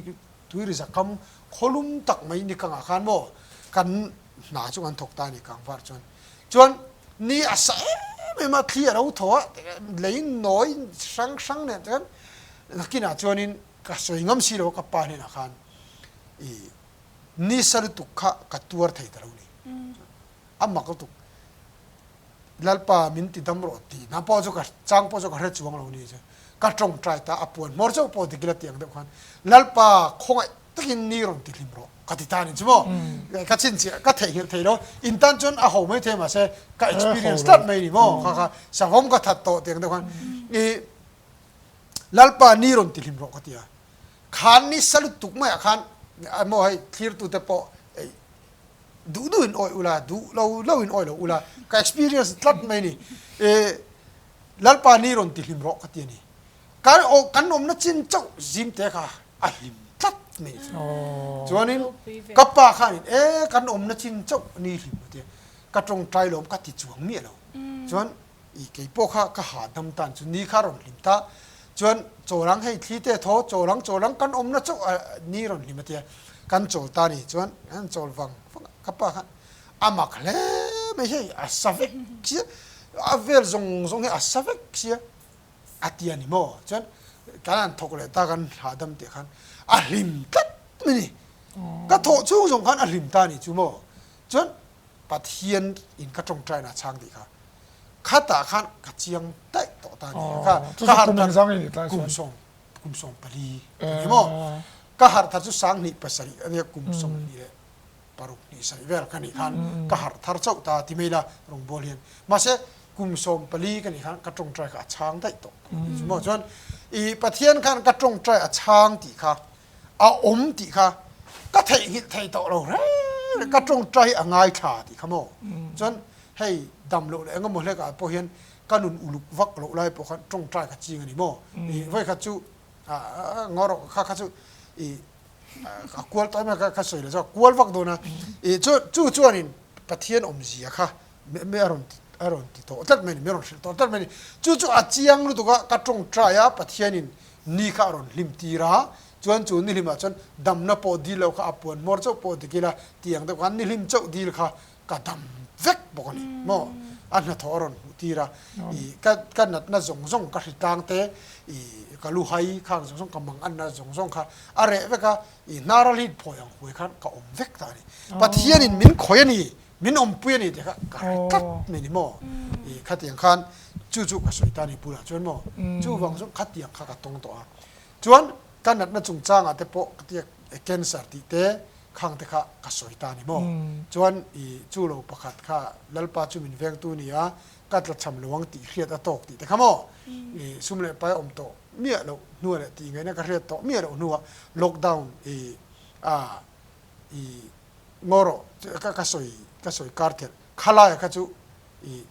[SPEAKER 2] tui ri za kam khawlum tak mai ni kangah khan maw kan hna chu kan thawk ta a ni Kangvar chuan chuan ni a sa em em a thli a lo thaw a lei nawi hrang hrang nen chuan nakinah chuanin ka sawi ngam si lo a ka pa hnenah khan i ni sa lutuk kha ka tuar thei ta lo ni a mak lutuk. Lalpa min ti dam rawh tih hna pawh chu ka chang pawh chu ka hre chuang lo ni chu. Ka tawngtai ta a puan hmawr chauh pawh dik ila tih ang deuh khan Lalpa khawngaih takin ni rawn ti hlim rawh ka ti ta ni chu maw. Ka chhinchhiah ka theihnghilh thei lo in tan chuan a ho mai thei mahse ka experience tlat mai ni maw kha kha savawm ka that tawh tih ang deuh khan i Lalpa ni rawn ti hlim rawh ka ti a. Khan ni sa lutuk maiah khan maw hei thlirtute pawh duh duh in awih ula, duh lo lo in awih lo ula, ka experience tlat mai ni. E Lalpa ni rawn ti hlim rawh ka ti a ni. Kan aw kan awmna chin chauh zim te kha a hlim tlat mai ni. Chuanin ka pa khanin e kan awmna chin chauh ni hlim a ti a, ka tawngtai lawm ka ti chuang miah lo. Chuan I kei pawh kha ka hahdam tan chu ni kha rawn hlim ta. Chuan chawlang hei thli te thaw chawlang chawlang kan awmna chauh a ni rawn hlim a tia kan chawl ta ni. Chuan an chawl vang vang a ka pa khan a mak hle mai hei a sa vek sia a vel zawng zawng hi a sa vek sia a ti a ni maw. Chuan kan han thawk leh ta kan hahdam tih khan a hlim tlat mai ni. Ka thawh chhung zawng khan a hlim ta ni chu maw. Chuan Pathian in ka tawngtai na chhang tih kha khatah khan ka chiang daih tawh ta ni kha ka harh thar kum sawm kum 14 ni maw ka harh thar chu 27 ania kum 26 ni sarih vel ka nih khan ka harh thar chauh ta ti mai la rawngbawl hian mahse kum 14 ka nih khan ka tawngtai kha a chhang daih tawh chu maw chuan i Pathian khan ka tawngtai a chhang tih kha a awm tih kha ka theihnghilh thei tawh lo reng reng, ka tawngtai a ngai tha tih kha maw? Chuan hei dam loh leh eng emaw hlekah pawh hian ka nun uluk vak loh lai pawh khan tawngtai ka ching a ni maw? Ih vawikhat chu ngaw rawh kha kha chu ih a kual tawh em a ka sawi lo chu a kual vak dawn a, ih chu chu chuanin Pathian awmzia kha me a rawn a rawn ti tawh tlat mai a ni, me rawn hrilh tawh tlat mai a ni. Chu chu a chiang lutuk a, ka tawngtai a Pathianin Ni kha a rawn hlim tir a, chuan chu ni hlimah chuan damna pawh dil lo kha a puan hmawr chauh pawh dik ila tiang deuh khan ni hlim chauh dil kha ka dam vek bawk a ni maw? A hnathawh a rawn hmuh tir a, ih ka ka natna zawng zawng ka hritlang te, ih ka lu hai khang zawng zawng ka mang anna zawng zawng kha a reh vek a, ih hnar a hlit phawi ang huai khan ka awm vek ta a ni. Pathianin min khawih a ni Min awmpui a ni tih kha ka hre tlat mai ni maw? I khatiang khan chu chu ka sawi ta ni bulah chuan maw? Chuvang chuan khatiang kha ka tawng tawh a. Chuan ka natna chungchangah te pawh ka tia cancer tih te khang te kha ka sawi ta ni maw? Chuan i chu lo pakhat kha Lalpa chu min vengtu ni a, ka tlachham lo ang tih hriat a tawk tih te kha maw? I sum leh pai awm tawh miah loh hnuah leh tih ngaihna ka hriat tawh miah loh hnuah lockdown i a i Ngaw rawh ka ka sawi ka sawi kar thelh khalaia kha chu ih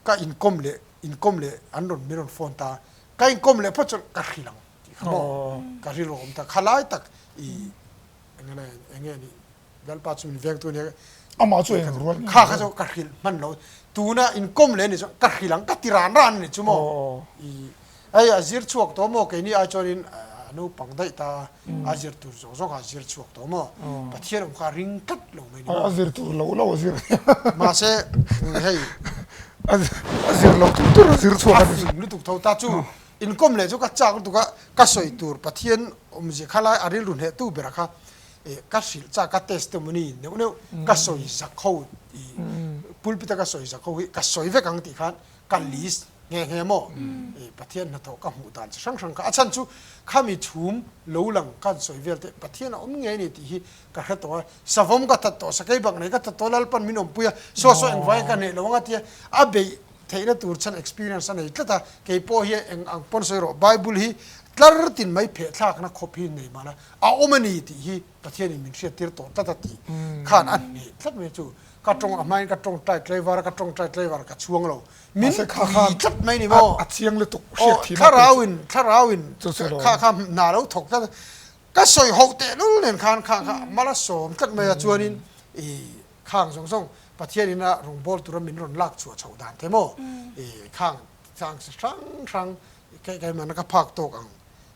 [SPEAKER 2] ka inkawm leh inkawm leh an rawn min rawn phone ta ka inkawm leh phawt chuan ka hrilh ang tih kha maw ka rilru a awm ta khalai tak ih enge le enge nih Lalpa chu min vengtu ania
[SPEAKER 3] Amah chu eng rual
[SPEAKER 2] kha kha chu ka hrilh hman lo tuna inkawm leh a nih chuan ka hrilh ang ka ti ran ran a nih chu maw ih Hei a zir chhuak tawh maw? Keini ai chuanin a naupang daih ta a, a zir tur zawng zawng kha a zir chhuak tawh maw? Pathian awm kha a ring tlat lo mai ni maw?
[SPEAKER 3] A zir tur lo lo a zir.
[SPEAKER 2] Mahse hei
[SPEAKER 3] a zir lo tur tur a zir chhuak a ni.
[SPEAKER 2] A fing lutuk tho ta chu inkawm leh chu ka chak lutuk a, ka sawi tur Pathian awmzia kha lai a rilru hneh tu bera kha ka hrilh chak ka testimony neuh neuh ka sawi zak ho pulpit a ka sawi zak ho hi ka sawi vek ang tih khan ka list nghe nghe maw i Pathian hnathawh ka hmuh dan chi hrang hrang kha a chhan chu khami chhum lo lang ka han sawi vel te Pathian a awm ngei a ni tih hi ka hre tawh a, savawm ka that tawh sakei bak nei ka that tawh Lalpan min awmpui a saw saw engvai ka hneh lo anga tia a beih theihna tur chhan experience a nei tlat a kei pawh hi eng ang pawn sawi rawh Bible hi tlar tin mai pheh thlakna khawp hi nei mahla a awm a ni tih hi Pathianin min hriattir tawh tlat a tih khan a hneh tlat mai chu Ka tawng a hmain ka tawngtai tlaivar a, ka tawngtai tlaivar ka chhuang lo. Min pui tlat mai ni maw?
[SPEAKER 3] A chiang lutuk hriat thin a.
[SPEAKER 2] Thlarauin, thlarauin kha kha hna lo thawk tlat a. Ka sawi hoh tehlul nen khan kha kha mal a sawm tlat mai a, chuanin i khang zawng zawng Pathianin a rawngbâwl tura min rawn lak chhuah chhoh dan te maw? I khang chang hrang hrang keimahna ka phak tawk ang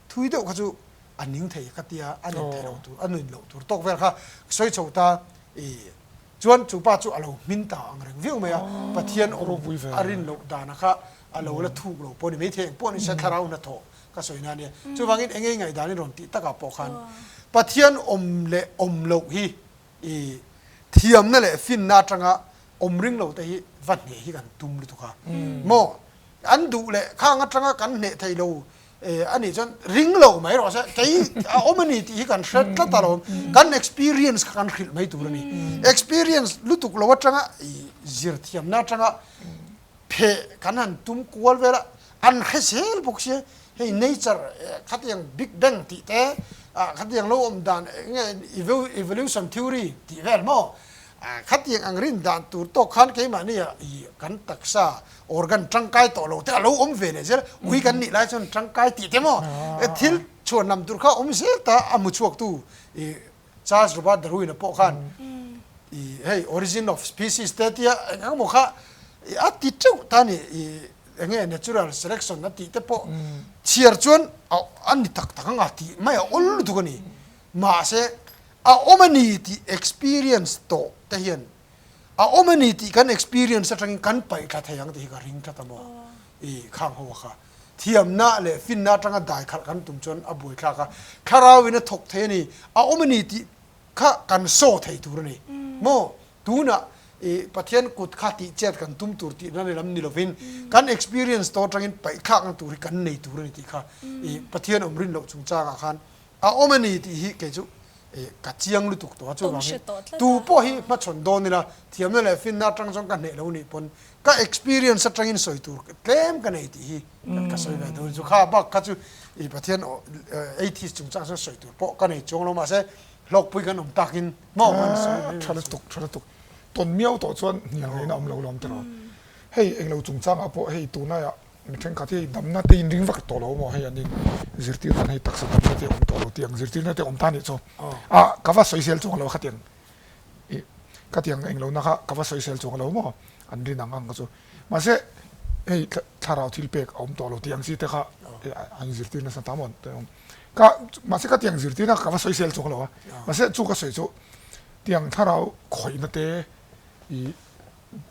[SPEAKER 2] thui deuh kha chu a ning thei ka tia, a nin thei lo tur, a nin loh tur tawk vel kha sawi chho ta i Chuan chu pa chu a lo hmin ta ang reng viau mai a, Pathian awm a rin loh dana kha a lo la thuk lo pawh a ni maithei eng pawh ni se thlarau hnathawh ka sawi na ania. Chuvangin eng nge ngaihdan i rawn tih takah pawh khan Pathian awm leh awm loh hi i thiamna leh finna atanga awm ring lo te hi va hneh hi kan tum lutuk a maw an duh leh khang atanga kan hneh thei lo a nih chuan ring lo mai rawh se kei a awm a ni tih hi kan hre tlat a lawm kan experience kha kan hrilh mai tur a ni experience lutuk lo atanga zir thiamna atanga pheh kan han tum kual vel a an hre zel bawk sia hei nature khatiang big bang tih te ah khatiang lo awm dan eng nge evolution theory tih vel maw khatiang ang rin dan tur tawk khan keimahni ah ih kan taksa organ tangkai tawh lo te a lo awm ve leh zel ui kan nih lai chuan tangkai tih te maw thil chhuan lam tur kha a awm zel ta a hmu chhuak tu ih Charles Robert Darwin-a pawh khan i hei origin of species te tia eng eng emaw kha a ti teuh ta a ni i eng nge natural selection a tih te pawh chhiar chuan a ni tak tak anga tih mai a awl lutuk a ni. Mahse a awm a ni tih experience tawh te hian a awm a ni tih kan experience atangin kan paih thla thei ang tih hi ka ring tlat a maw i khang ho a kha. Thiamna leh finna atanga dai khalh kan tum chuan a buaithlak a, thlarauin a thawk thei a ni, a awm a ni tih kha kan saw thei tur a ni. Maw? Tunah i Pathian kut kha tih chet kan tum tur tihna ni lam ni lovin kan experience tawh atangin paihthlakna tur hi kan nei tur a ni tih kha i Pathian awm rin loh chungchangah khan a awm a ni tih hi kei chu ka chiang lutuk tawh a, chuvangin tu pawh hi hmachhawn dawn ila thiamna leh finna atang chuan ka hneh lo nih pawn ka experience atangin sawi tur tlem ka nei tih hi ka sawi ve dawn chu kha bak kha chu i Pathian atheist chungchang chuan sawi tur pawh ka nei chuang lo mahse hlawkpui kan awm takin maw kan sawi mai
[SPEAKER 3] tha lutuk tha lutuk tawn miau tawh chuan hnial ngaihna awm lo lawm tiraw hei englo chungchangah pawh hei tunlaiah Mi thenkhat hi damna te inring vak tawh lo maw hei an in zirtir dan hei taksa damna te awm tawh lo tih ang zirtirna te awm ta nih chu a ka va sawisel chuang lo khatiang ih khatiang englo na kha ka va sawisel chuang lo maw an rin ang ang kha chu mahse hei thlarau thil pek a awm tawh lo tih ang chi te kha an zirtir nasa ta maw ka mahse khatiang zirtirna ka va sawisel chuang lo a mahse chu ka sawi chu tiang thlarau khawihna te ih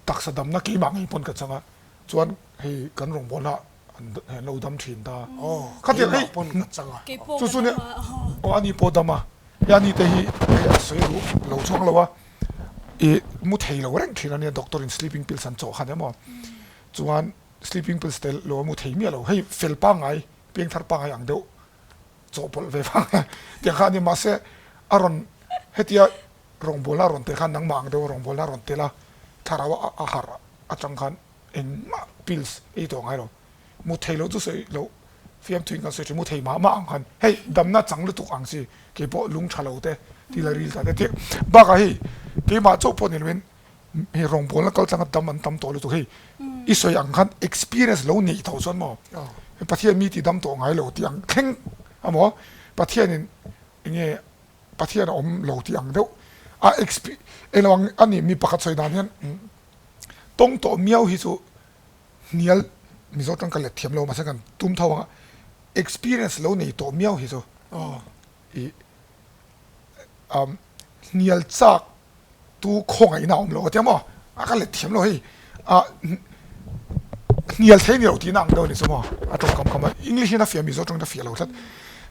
[SPEAKER 3] taksa damna keimah ngei pawn ka chang a. Chuan hei kan rawngbawlna an lo dam thin ta. Khatiang hei chu chu nia aw ani pawh dam a, hei ani te hi hei a sawi duh lo chuang lo a, ih mu thei lo reng thin a nia doctor in sleeping pills an chawh khan emaw chuan sleeping pills te lo a mu thei miah lo, hei fel pangngai piangthar pangngai ang deuh chawhpawlh ve vang tiang kha a ni mahse a rawn hetia rawngbawlna rawn tel khan nangmah ang deuh rawngbawlna rawn tel a, thlarau a harh atang khan engmah pills ei tawh ngai lo, mu thei loh chu sawi loh fiamthuin kan sawi thin, mu thei mah mah ang khan hei damna chang lutuk ang chi keipawh lung tha lo te thil a ril ta te tih bakah hei keimah chauh pawh ni loin hei rawngbawlna kal tlanga dam an tam tawh lutuk hei i sawi ang khan experience lo neih tawh chuan maw Pathian mi tih dam tawh ngai lo tih ang thleng amaw Pathianin enge Pathian a awm lo tih ang deuh a exp englo ang a ni mi pakhat sawi dan hian tawng tawh miau hi chu hnial Mizo tang ka let thiam lo mahse kan tum tho ang a experience lo nei tawh miau hi chu ih um hnial chak tu khawngaihna a awm lo a tia maw a ka let thiam lo hei ah hnial thei ni lo tihna ang deuh a ni chu maw a tawngkam kha maw English in a fiah Mizo tawngin a fiah lo tlat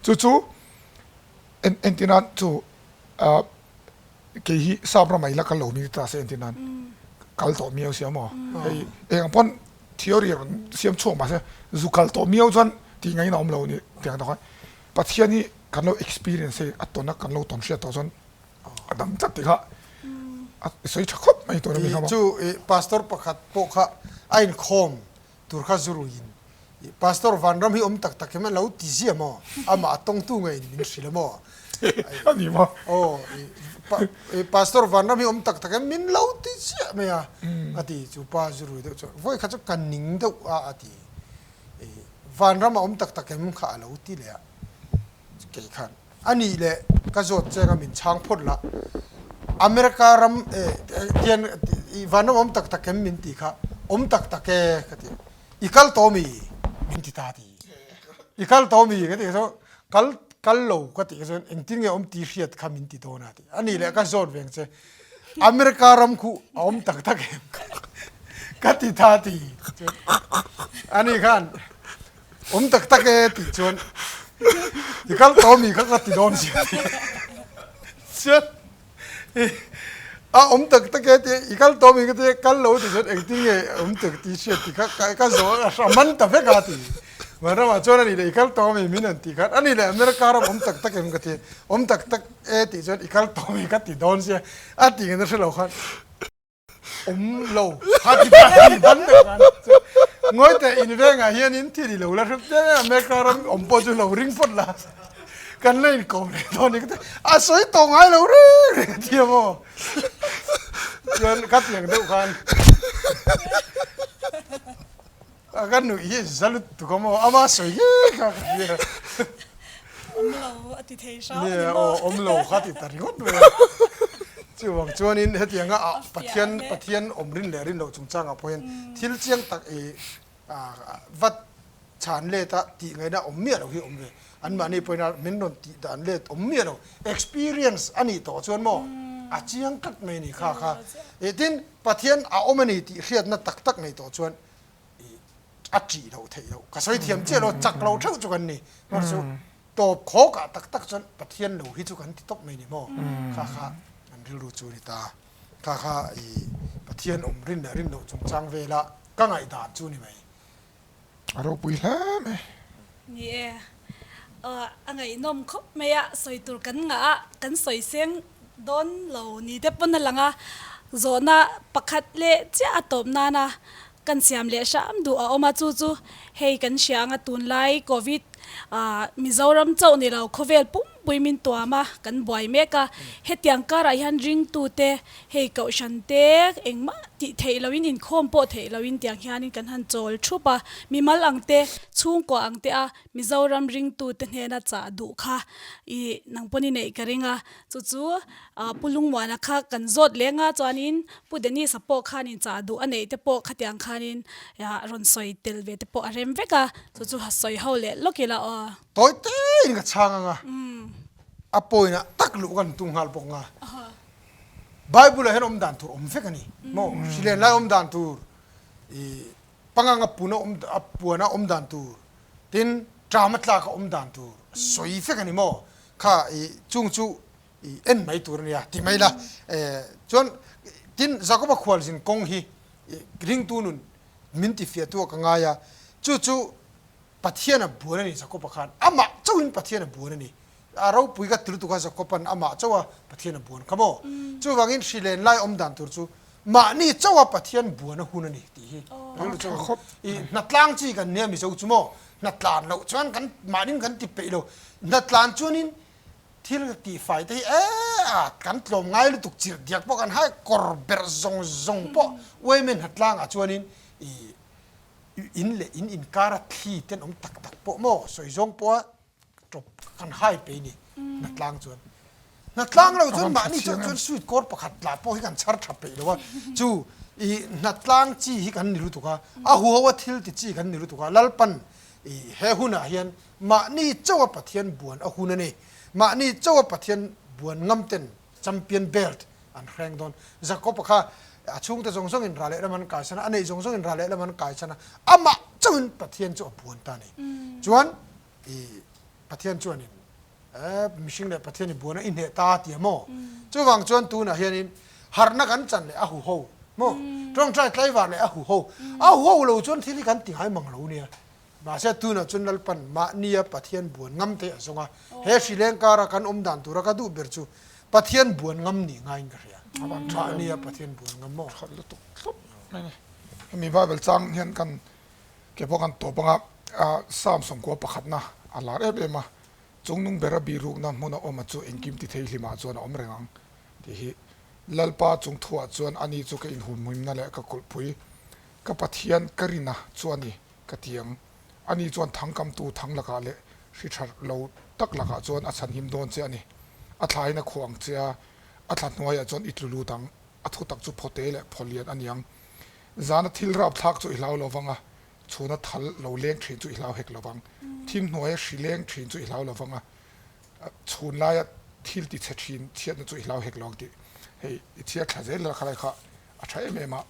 [SPEAKER 3] chu chu. En entir nan chu ah kei hi sap ramah ila kal lo mi ta se entir nan kal tawh miau sia maw hei eng pawn theory rawn siam chhuak mahse zu kal tawh miau chuan tih ngaihna awm lo ni tiang tak khan Pathian hi kan lo experience hei a tawn a kan lo tawn hriat tawh chuan a dang tlat tih kha a sawi tha khawp mai tawh a ni
[SPEAKER 2] kha maw. Chu pastor pakhat pawh kha a inkhawm Tur kha zu ruiin i Pastor Vanram hi awm tak tak hian a lo ti ziah maw? Amah a tawngtu ngei in min hrilh a maw?
[SPEAKER 3] A ni maw?
[SPEAKER 2] Aw, i Pastor Vanram hi awm tak tak hian min lo ti ziah mai a, a ti. Chu pa zu rui deuh chuan, Vawi kha chu ka ning deuh a, a ti. I Vanram a awm tak tak em kha a lo ti leh a. Kei khan, A nih leh ka zawt cheng a min chhang phawt lah. America ram tian i vanram awm tak tak em min ti kha, awm tak tak e ka ti. I kal tawh mi? Min ti ta ti. I kal tawh mi? Ka ti kha chuan kal kal lo ka tih kha chuan engtin nge awm ti hriat kha min ti dawn a ti. A nih leh ka zawt veng che, America ram khu a awm tak tak em? Ka ti ta ti. A nih khan Awm tak tak e tih chuan i kal tawh mi kha ka ti dawn si a ti. Chuan i A awm tak tak e tih i kal tawh mi ka tia kal lo ti chuan engtin nge awm tak tih hriat tih kha ka zawh a man ta vek a ti. Vanramah chuan a nih leh i kal tawh mi min rawn tih khan a nih leh America ram awm tak tak em ka tia awm tak tak e tih chuan i kal tawh mi ka ti dawn sia a tih ngei na hre lo khan awm lo kha ti ta ti ban deuh khan ngawi teh in vengah hianin thil i lo la hre hle a America ram awm pawh chu lo ring phawt la. Kan la inkawm leh dawn ni ka ti, a sawi tawh ngai lo reng reng a ti a maw? Chuan ka tiang deuh khan a ka nuih hi za lutuk a maw, ama sawi ngei kha ka hria.
[SPEAKER 1] Awm lo a ti thei hram a ni
[SPEAKER 2] maw? Aw awm lo kha ti ta ringawt mai a. Chuvang chuanin hetianga ah Pathian Pathian awm rin leh rin loh chungchangah pawh hian thil chiang tak i vat chhan let a tih ngaihna awm miah lo hi awm ve. Anmahni pawhin a min rawn tih dan let awm miah lo. Experience a nih tawh chuan maw a chiang tlat mai a ni kha kha. Ih tin Pathian a awm a ni tih hriatna tak tak nei tawh chuan ih a ṭih loh theih loh. Ka sawi thiam chiah lo, chak lo theuh chu kan ni. Mahse chu tawp khawk ah tak tak chuan Pathian lo hi chu kan ti tawp mai a ni maw kha kha an rilru chu a ni ta. Kha kha i Pathian awm rin leh rin loh chungchang vela ka ngaihdan chu ni mai.
[SPEAKER 3] A ropui hle mai.
[SPEAKER 1] Ni e, a ngaihnawm khawp mai a, sawi tur kan ngah a, kan sawi seng dawn lo ni te pawn a lang a, zawhna pakhat leh chiah a tawp nana kan siam leh hram duh a awm a, chu chu hei kan hria anga tunlai Covid Mizoram chauh ni lo khawvel pum pui min tuam a, kan buai mek a, hetiang karah hian ringtute hei kohhran te engmah tih theih loin inkhawm pawh theih loin tiang hianin kan han chawl thup a, mimal ang te, chhungkua ang te a Mizoram ringtute hnena chah duh kha i nang pawn i neih ka ring a, chu chu Pu Lungmuana kha kan zawt leng a chuanin Pu Dennis-a pawh khanin chah duh a neih te pawh khatiang khanin rawn sawi tel ve te pawh a rem vek a, chu chu ha sawi ho leh lawk ila aw.
[SPEAKER 2] Tawi tein ka chhang ang a, a pawina tak luh kan tum nghal bawk nga. Bible ah hian awm dan tur awm vek a ni maw? Hrilen lai awm dan tur, ih pangang a pun a awm a puan a awm dan tur, tin ṭam a tlak a awm dan tur sawi vek a ni maw? Kha ih chung chu ih en mai tur a nia ti mai la. Chuan tin Jakoba khualzin kawng hi ih ringtu nun min tifiahtu ah ka ngai a, chu chu Pathian a buan a ni Jakob-a khan amah chauhin Pathian a buan a ni. A ropui ka ti lutuk a Jakob-a'n amah chauha Pathian a buan kha maw? Chuvangin hrilen lai awm dan tur chu mahni chauha Pathian buan a hun a ni tih hi rilru chu i hnatlang chi kan nia Mizo chu maw? Hnatlan loh chuan kan mahnin kan ti peih lo. Hnatlan chuanin thil tihfai te hi e a kan tlawm ngai lutuk chirh diak pawh kan hai kawr berh zawng zawng pawh uaime hnatlangah chuanin i In leh in inkara thli tenawm tak tak pawh maw sawi zawng pawha tawp kan hai pe ni hnatlang chuan. Hnatlang lo chuan mahni chuan chuan sweet kawr pakhat tla pawh hi kan chhar tha peih lo a, chu i hnatlang chi hi kan ni lutuk a, a huho a thil ti chi kan ni lutuk a, Lalpan i he hunah hian mahni chauha Pathian buan a hun a ni, mahni chauha Pathian buan ngam ten champion belt An hreng dawn. Jakob-a kha a chhungte zawng zawngin ra lehlam an kaisan a, a neih zawng zawngin ra lehlam an kaisan a, amah chauhin Pathian chu a buan ta a ni. Chuan i Pathian chuanin e mihring leh Pathian i buan a i hneh ta a ti a maw? Chuvang chuan tunah hianin harhna kan chan leh a huho maw? Tawngtai tlaivar leh a huho. A huho lo chuan thil hi kan ti ngai mang lo nia. Mahse tunah chuan Lalpan mahnia Pathian buan ngam te a zawng a, he hrileng kara kan awm dan tura ka duh ber chu Pathian buan ngam nih ngaiin ka hria. Mahnia Pathian buan ngam maw?
[SPEAKER 3] That lutuk thlawp mai a ni. Hemi Bible chang hian kan ke pawh kan tawp anga Psalm sawmkua pakhatna a lar em em a, Chungnung bera bihrukna hmuna awma chu engkim ti thei hlimah chuan a awm reng ang tih hi Lalpa chungthuah chuan ani chu ka inhumhimna leh ka kulhpui ka Pathian ka rina chu a ni. Ka ti ang. Ani chuan thangkamtu thang lakah leh hri tha lo tak lakah chuan a chhanhim dawn che a ni. A thlain a khuah ang che a, a thla hnuaiah chuan i tlu lut ang. A thutak chu phawte leh phawlian a ni ang. Zana thil rapthlak chu i hlau lo vang a, chhuna thal lo leng thin chu i hlau hek lo vang. Thim hnuaia hri leng thin chu i hlau lo vang a, chhun laia thil ti chhe thin chhiatna chu i hlau hek lo ang tih hei i chhiar thla zel la khalai kha a tha em em a.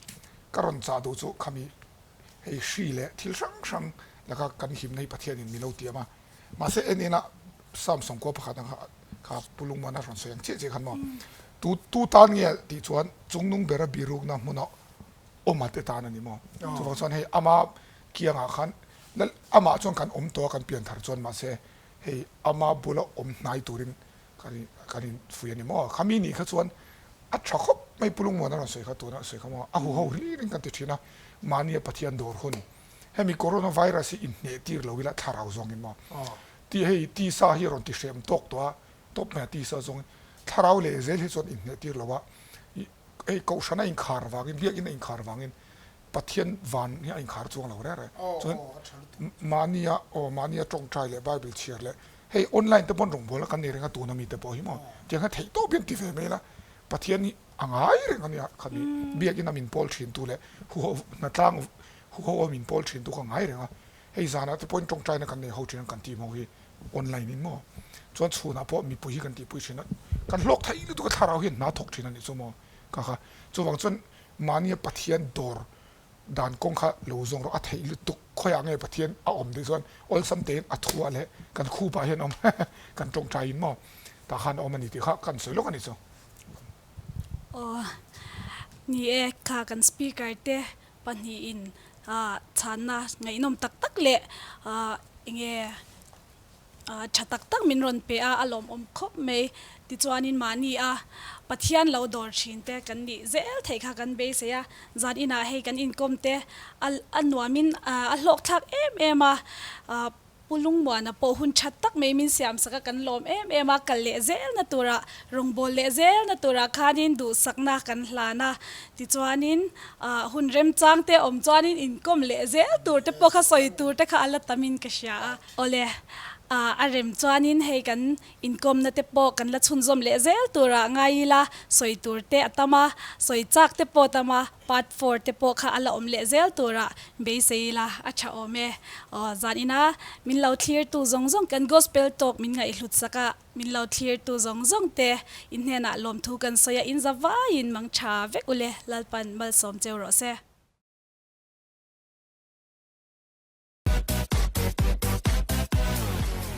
[SPEAKER 3] Ka rawn chah duh chu khami Hei hri leh thil hrang hrang laka kan himna hi Pathianin min lo tiam a, mahse en ena Psalm sawmkua pakhat ang kha Pu Lungmuana rawn sawi ang chiah chiah khan maw. Tu tu tan nge tih chuan chungnung bera birukna hmuna awm a te tan a ni maw? Chuvang chuan hei ama kiangah khan lal amah chuan kan awm tawh a kan pian thar chuan mahse hei ama bula awm hnai turin kan in kan in fui a ni maw? Khami nih kha chuan a tha khawp mai Pulungmuan a rawn sawi kha tuna a sawi kha maw? A huho hlirin kan ti thin a, mahnia Pathian dawr hun hemi corona virus hi inhneh tir lo ila thlarau zawngin maw? Ti hei tisa hi a rawn ti hrem tawk tawh a, tawp mai a tisa zawngin thlarau leh zel hi chuan inhneh tir lo a, hei kohhran a inkhar vangin biakinn a inkhar vangin Pathian van hi a inkhar chuang lo reng reng. Chuan mahnia aw mahnia tawngtai leh Bible chhiar leh hei online te pawn rawngbawlna kan nei reng a tuna mite pawh hi maw tiang hian theih tawp hian ti ve mai ila Pathian hi a ngai reng a nia khami biakinn a min pawl thin tu leh huho hnatlang huho a min pawl thin tu kha ngai reng a hei zanah te pawhin tawngtaina kan nei ho thin a kan team ho hi online in maw chuan chhunah pawh mipui hi kan tihpui thin a kan hlawk theih lutuk a thlarau hian hna thawk thin a nih chu maw ka kha chuvang chuan mahnia Pathian dawr dan kawng kha lo zawng rawh a theih lutuk khawiah nge Pathian a awm tih chuan awlsam tein a thuah leh kan khupah hian awm kan tawngtai in maw tah khan a awm a ni tih kha kan sawi lawk a nih chu.
[SPEAKER 1] Aw ni e kha kan speaker te pahnihin chhanna ngaihnawm tak tak leh enge tha tak tak min rawn pe a, a lawmawm khawp mai. Tichuanin mahni a Pathian lo dawr thin te kan nih zel theih kha kan beisei a, zan inah hei kan inkawm te a nuamin a hlawkthlak em em a. Pu Lungmuana pawh hun that tak mai min siam sak a, kan lawm em em a, kal leh zelna turah, rawngbâwl leh zelna turah khanin duhsakna kan hlan a, tichuanin hun remchang te awm chuanin inkawm leh zel tur te pawh kha sawi tur te kha a la tamin ka hria a. Awle, a rem chuanin hei kan inkawmna te pawh kan la chhunzawm leh zel turah ngai ila, sawi tur te a tam a, sawi chak te pawh a tam a, Part four te pawh kha a la awm leh zel tura beisei ila a tha awm e. Aw, zan ina min lo thlirtu zawng zawng kan Gospel Talk min ngaihhlut sak a, min lo thlirtu zawng zawng te in hnenah lawmthu kan sawi a, in za vaiin mang tha vek ule Lalpan malsawm cheu rawh se.